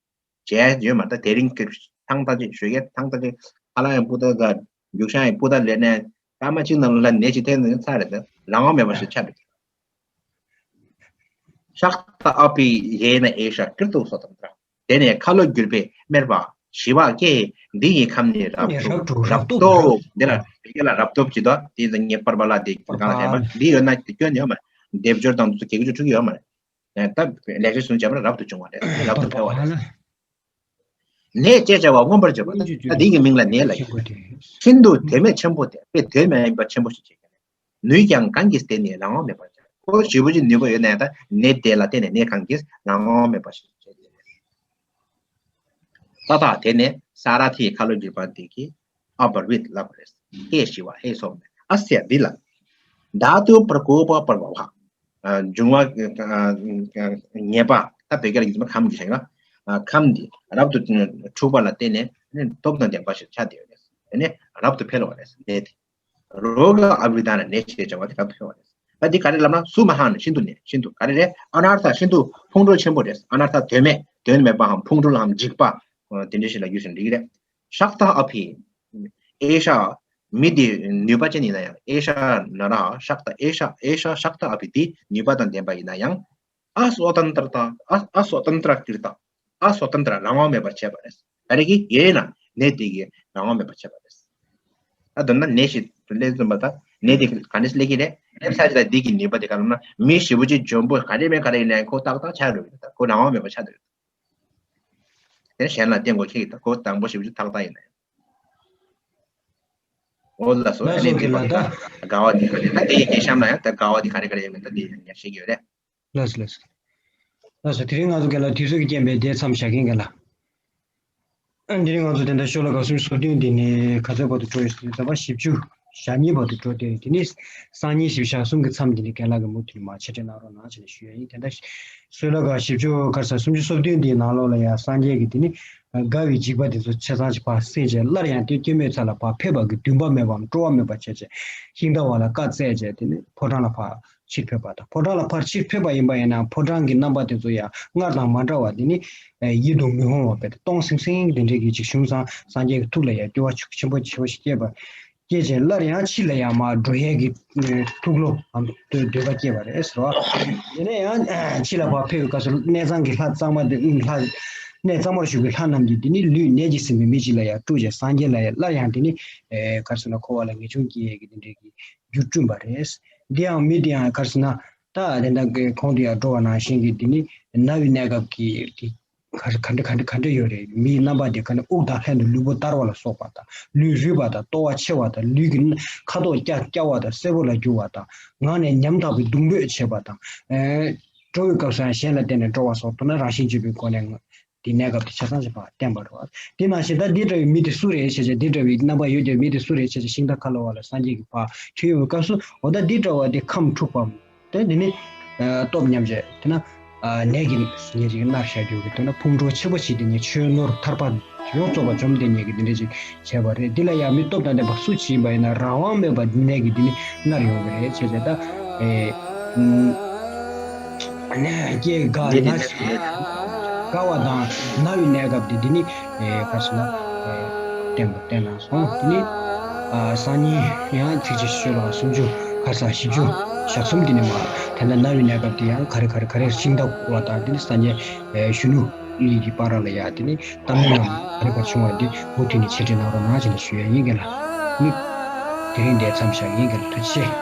གི་རེད། བྱས་ཡོད་མ་རེད། ད་དེ་རིང་གི་ཐང་ད་ཅིག་ཞོད་ཀའི་ཐང་ད་ཅིག་ཧ་ལམ་ཡང་སྤུ་ད་ད་རྒྱུག་ཤང་ཡང་སྤུ་ད་ལེན་ནས་སྐར་མ་གཅིག་ནང་ལ་ནད་ཅིག་ཐོན་ནས་ཚར་རེད། ད་རང་དབང་མེད་པ་ཞིག་ཆགས་རེད། ཤག་ཏ་ཨ་པི་ཡེ་ན་ཨེ་ཤ་ཀིར་ཏུ་སོ་ཏན་ཏྲ། དེ་ནས་ཁ་ལོ་བསྒྱུར་པས་སྨྲས་པ། ཞི་བ་ཀྱེ། འདི་ཡི་ཁམས་ནི་རབ་ཏུ་རབ་ཏུ་རབ་ཏུ། འདི་ལ་བོད་སྐད་ལ་རབ་ཏུ་བྱེད་དོ། དེ་ཡིན་ཙང་ངས་པར་པ་ལ་དེ་གང་ལ་བྱས་པ་འདི་ཡོད་ན་སྐྱོན་ཡོད་མ་རེད། སྡེབ་སྦྱོར་དང་དེ་ཚོ་གེགས་ཆོད་ཐུབ་ཀྱི་ཡོད་མ་རེད། ད་ལེགས་བཤད་སུ་བྱས་པ་རབ་ཏུ་བྱུང་བ་རེད། རབ་ཏུ་འཕེལ་བ་རེད། ནད་ཅེས་བྱ་བ་མངོན་པར་བརྗོད་པ། ད་འདི་གི་མིང་ལ་ནད་ལ་ཡིན། ཤིན་ཏུ་དོན་མེད་ཆེན་པོ་དེ། དཔེ་དོན་མེད་པ་ཆེན་པོ་ཞིག་བྱེད་ཀྱི་རེད། ནུས་ཀྱང་གང་གིས་དེ་ནི་རང་དབང་མེད་པར་བྱ། ཁོ་ཞེ་པོ་ཅིག་ནུས་པ་ཡོད་ན་ཡང་ད་ནད་དེ་ལ་བརྟེན་ནས་ནད་གང་གིས་རང་དབང་མེད་པ་ཞིག་བྱེད་ཀྱི་རེད། ཏ་ཐ། དེ་ནས་ས་ར་ཐིའི་ཁ་ལོ་བསྒྱུར་པ་འདི་གིས་ཨ་བར་བིད་ལབ་པ་རེད། ཧེ་ཞི་བ་ཧེ་སོགས་མེད། ཨ་སྱ་འདི་ལ། དྷཱ་ཏུ་པྲ་ཀོ་པ་པར་བ་བ། འབྱུང་བ་ངེས་པ་ད་བོད་སྐད་ལ་ཡིན་ཙང་ཁམས་ཀྱི་ཞེས་ན། ཁམས་འདི་རབ་ཏུ་འཁྲུགས་པ་ལ་བརྟེན་ནས་སྟོབས་དང་ལྡན་པ་ཞིག་ཆགས་བསྡད་ཡོད་རེད། དེ་ནས་རབ་ཏུ་འཕེལ་བ་རེད། ནད་དེ། རོ་ག་ཨ་བི་དྷ་ན་ནད་ཅེས་བྱ་བ་དེ་རབ་ཏུ་འཕེལ་བ་རེད། ད་འདི་ག་རེ་ལབ་ན་སུ་མ་ཧ་ན་ཤིན་ཏུ་ནད་ཤིན་ཏུ་ག་རེ་རེད། ཨ་ན་ཨར་ཐ་ཤིན་ཏུ་ཕུང་གྲོལ་ཆེན་པོ་རེད། ཨ་ན་ཨར་ཐ་དོན་མེད་དོན་མེད་པའམ་ཕུང་གྲོལ་ལའམ་འཇིགས་པ་དེ་འདྲ་ཞིག་ལ་ཡོད་ཟེར་འགྲིག་གི་རེད། ཤག་ཏ་ཨ་ཕི། ཨེ་ཤ་མི་དེ་ནུས་པ་ཅན་ཡིན་ན་ཡང་། ཨེ་ཤ་ན་ར་ཤག་ཏ་ཨེ་ཤ་ཨེ་ཤ་ཤག་ཏ་ཨ་ཕི་དེ་ནུས་པ་དང་ལྡན་པ་ཡིན་ན་ཡང་། ཨ་སོ་ཏན་ཏྲ་ཏ། ཨ་ཨ་སོ་ཏན་ཏྲ་ཀིར་ཏ། ཨ་སོ་ཏན་ཏྲ་རང་དབང་མེད་པར་བྱས་པ་རེད། ད་རེ་གི་ཡེ་ན་ནད་དེ་གིས་རང་དབང་མེད་པར་བྱས་པ་རེད། ད་མདོར་ན་ནད་ཞིག་སླེབས་ཙམ་པ་ད་ནད་དེ་ག་ནས་སླེབས་ཀྱི་རེད། སླེབས་ཚར་རྗེས་ད་འདི་གི་ནུས་པ་དེ་ག་ལབ་ན་མི་ཞེ་པོ་ཅིག་འཇོན་པོ་ག་རེ་མེད་ག་རེ་ཡིན་ན་ཡང་ཁོ་ཏག་ཏག་ཆགས་འགྲོ་གི་རེད། ད་ཁོ་རང་དབང་མེད་པར་ཆགས་འགྲོ་གི་རེད། དེ་གཞན་ལ་བརྟེན་དགོས་ཁེལ་གི་ད་ཁོ་དང་པོ་ཞེ་པོ་ཅིག་ཏག་ཏག་ཡིན་ན་ཡང་། འོ་ལགས་སོ། ལགས་སོ། ཨ་ནི་དེ་ལ་ད་དགའ་བ་དེ་ག་རེ་ད་དེ་ཡི་གེ་གཤམ་ལ་ཡང་ད་དགའ་བ་དེ་ག་རེ་ག་རེ་ཡོད་མེད་ད་དེ་ཡང་ཤེས་ཀྱི་ཡོད་རེད། ལགས་སོ་ལགས་སོ། ལགས་སོ། དེ་རིང་ང་ཚོ་ག་ལ་དུས་ཚོད་ཀྱི་རྐྱེན་པས་དེ་མཚམས་བཞག་གིན་ག་ལ། ཨ་དེ་རིང་ང་ཚོ་དེ་འདྲ་ཤོ་ལོ་ཀ་སུམ་ཅུ་སོ་བདུན་དེ་ནས་ག་ཚོད་བར་དུ་འགྲོ་ཡོད་ཟེར་ན་ཟླ་བ་བཞི་བཅུ་ཞེ་གཉིས་བར་དུ་འགྲོ་བསྡད་ཡོད། དེ་ནས་སང་ཉིན་བཞི་པ་ཞག་གསུམ་གྱི་མཚམས་དེ་ནས་རྒན་ལགས་ཀྱིས་མུ་མཐུད་མར་ཆེད་སྤྲད་གནང་རོགས་གནང་བྱས་ནས་ཞུ་ཡ་ཡིན། དེ་འདྲ་ཤོ་ལོ་ཀ་བཞི་བཅུ་ག་རེ་ཟ་སུམ་ཅུ་སོ་བདུན་དེའི་ནང་ལོགས་ལ་ཡང་སངས་རྒྱས་ཀྱིས་དེ་ནས་དགའ་བའི་འཇིགས་པ་དེ་ཚོ་ཆ་ཚང་ཞིག་ཕར་སེལ་བྱས་སླར་ཡང་དེ་སྐྱེད་མོས་ཚལ་ལ་ཕར་ཕེབས་པ་གི་འདུན་པ་མེད་པའམ་སྤྲོ་བ་མེད་པ་བྱས་བྱས་ཤིང་རྟ་བ་ལ་བཀའ་སྩལ་བྱས་དེ་ནས་ཕོ་བྲང་ལ་ཕར་ཕྱིར་ཕེབས་པ་དང་། ཕོ་བྲང་ལ་ཕར་ཕྱིར་ཕེབས་པ་ཡིན་པ་ཡིན་ན་ཕོ་བྲང་གི་རྣམ་པ་དེ་ཚོ་ཡང་སྔར་དང་མ་འདྲ་བ་དེ་ནི་ཡིད་དུ་མི་འོང་བ་དཔེ་སྟོང་སིང་སིང་དེ་འདྲའི་གི་ཅིག་བྱུང་ཙང་སངས་རྒྱས་ཀྱི་ཐུགས་ལ་ཡང་སྐྱོ་བ་ཤུགས་ཆེན་པོ་ཆེ་བ་ཞིག་སྐྱེས་པ་སྐྱེས་བྱས་སླར་ཡང་ཕྱི་ལ་ཡང་མར་འགྲོ་ཡས་ཀྱི་ཐུགས་བློའམ་འདོད་པ་སྐྱེས་པ་རེད་ཟེར་བ། དེ་ནས་ཡང་ཕྱི་ལ་ཕར་ཕེབས་པའི་སྐབས་སུ་གནས་གཙང་གི་ལྷ་གཙང་མ་དེ་ལྷ་གནས་གཙང་མར་བཞུགས་པའི་ལྷ་རྣམས་ཀྱིས་དེ་ནི་ལུས་ནད་ཀྱིས་ཟིན་པའི་མི་ཅིག་ལ་ཡང་སྤྲུལ་བྱས་སངས་རྒྱས་ལ་ཡང་སླར་ཡང་དེ་ནི་ག་རེ་ཟེར་ན་འཁོར་བ་ལ་ངེས་འབྱུང་སྐྱེ་ཡས་ཀྱི་དེ་འདྲའི་གི་རྒྱུ་བསྐྲུན་པ་རེད། འདི་ཡང་མི་དེ་ཡང་ག་རེ་ཟེར་ན་ད་དེ་འདྲ་གི་གོང་དུ་ཡང་འགྲོ་བ་ནང་བཞིན་གྱི་འདི་ནི་ན་བའི་གནས་སྐབས་ཀྱི་དེ་ག་རེ་ག་འདྲ་ག་འདྲ་ག་འདྲ་ཡོད་རེད། མིའི་རྣམ་པ་དེ་ག་ནི་དབུགས་དང་ལྷན་དུ་ལུས་པོ་འདར་བ་ལ་སོགས་པ་དང་ལུས་རུད་པ་དང་ལྟོ་བ་ཆེ་བ་དང་ལུས་ཀྱི་ཁ་དོག་སྐྱ་སྐྱ་བ་དང་སེར་པོ་ལ་འགྱུར་བ་དང་ངག་ནས་ཉམ་ཐག་པའི་གདུང་འབོད་བྱེད་པ་དང་། འགྲོ་བའི་སྐབས་སུ་ཡང་གཞན་ལ་བརྟེན་ནས་འགྲོ་བ་སོགས་མདོར་ན་རང་བཞིན་གཅོད་པའི་སྒོ་ནས། དེ་གནས་སྐབས་དེ་ཆ་ཚང་ཞིག་ཕར་བསྟན་པ་རེད་བ། དེ་ནང་བཞིན་ད་འདི་འདྲ་བའི་མི་དེ་སུ་རེད་བྱས་བྱས་འདི་འདྲ་བའི་རྣམ་པ་ཡོད་ཀྱང་མི་དེ་སུ་རེད་བྱས་བྱས་ཤིང་རྟ་ཁ་ལོ་བ་ལ་སངས་རྒྱས་ཀྱི་བར་ཁྲིད་ཡོང་བའི་སྐབས་སུ་འོ་ད་འདི་འདྲ་བ་དེ་ཁམས་འཁྲུགས་པའམ་དེ་འདི་ནི་སྟོབས་ཉམས་བྱས་དེ་ན་ནད་ཀྱི་ཉེས་ཅིག་མནར་བཞག་རྒྱུ་གི་དོན་ན་ཕུང་གྲོལ་ཆེན་པོ་ཞིག་དེ་ཉིད་ཆོས་ནོར་ཐར་པ་ཡོངས་རྫོགས་པ་འཇོམས་དེ་ཉིད་ཀྱི་འདི་འདྲ་ཅིག་བྱས་པ་རེད། འདི་ལ་ཡང་མི་སྟོབས་དང་ལྡན་པ་སུ་ཞིག་ཡིན་པ་ཡིན་ན་རང་དབང་མེད་པར་ནད་ཀྱིས་འདི་ནི་མནར་ཡོང་གི་རེད་བྱས་བྱས་ད། ནད་ཀྱིས་དགའ་ན་དགའ་བ་དང་ན་བའི་གནས་སྐབས་དེ་འདི་ནི་ག་རེ་ཟེར་ན་བསྟན་པ་བསྟན་གནང་སོང་། དེ་ནི་སང་ཉིན་ཡང་ཚིགས་བཅད་ཤོ་ལོ་ཀ་སུམ་ཅུ་ ཁ་སང་བཞི་བཅུ་ཞག་གསུམ་དེ་ནས་མར་ད་ལྟ་གནའ་བོའི་གནས་སྐབས་དེ་ཡང་ག་རེ་ག་རེ་ག་རེ་ཤིང་རྟ་བརྐུ་བ་དང་དེ་ནས་ས་གནས་གཞོན་ནུ་གཉིས་ཀྱི་བར་ལ་ཡ་དེ་ནས་གཏམ་གླེང་ལམ་ག་རེ་ག་རེ་བྱུང་བ་དེ་མུ་མཐུད་ནས་འཆད་ཁྲིད་གནང་རོགས་གནང་ཞེས་ཞུ་ཡ་ཡིན་གྱི་ལགས། ནི། དེ་རིང་འདིར་མཚམས་བཞག་ཡིན་གྱི་ལགས། ཐུགས་རྗེ་ཆེ།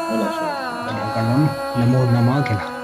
ཨོ་ལགས་སོ། ནམ་མཁའ་ལམ་ན་མོ་ན་མ་གྱི་ལགས།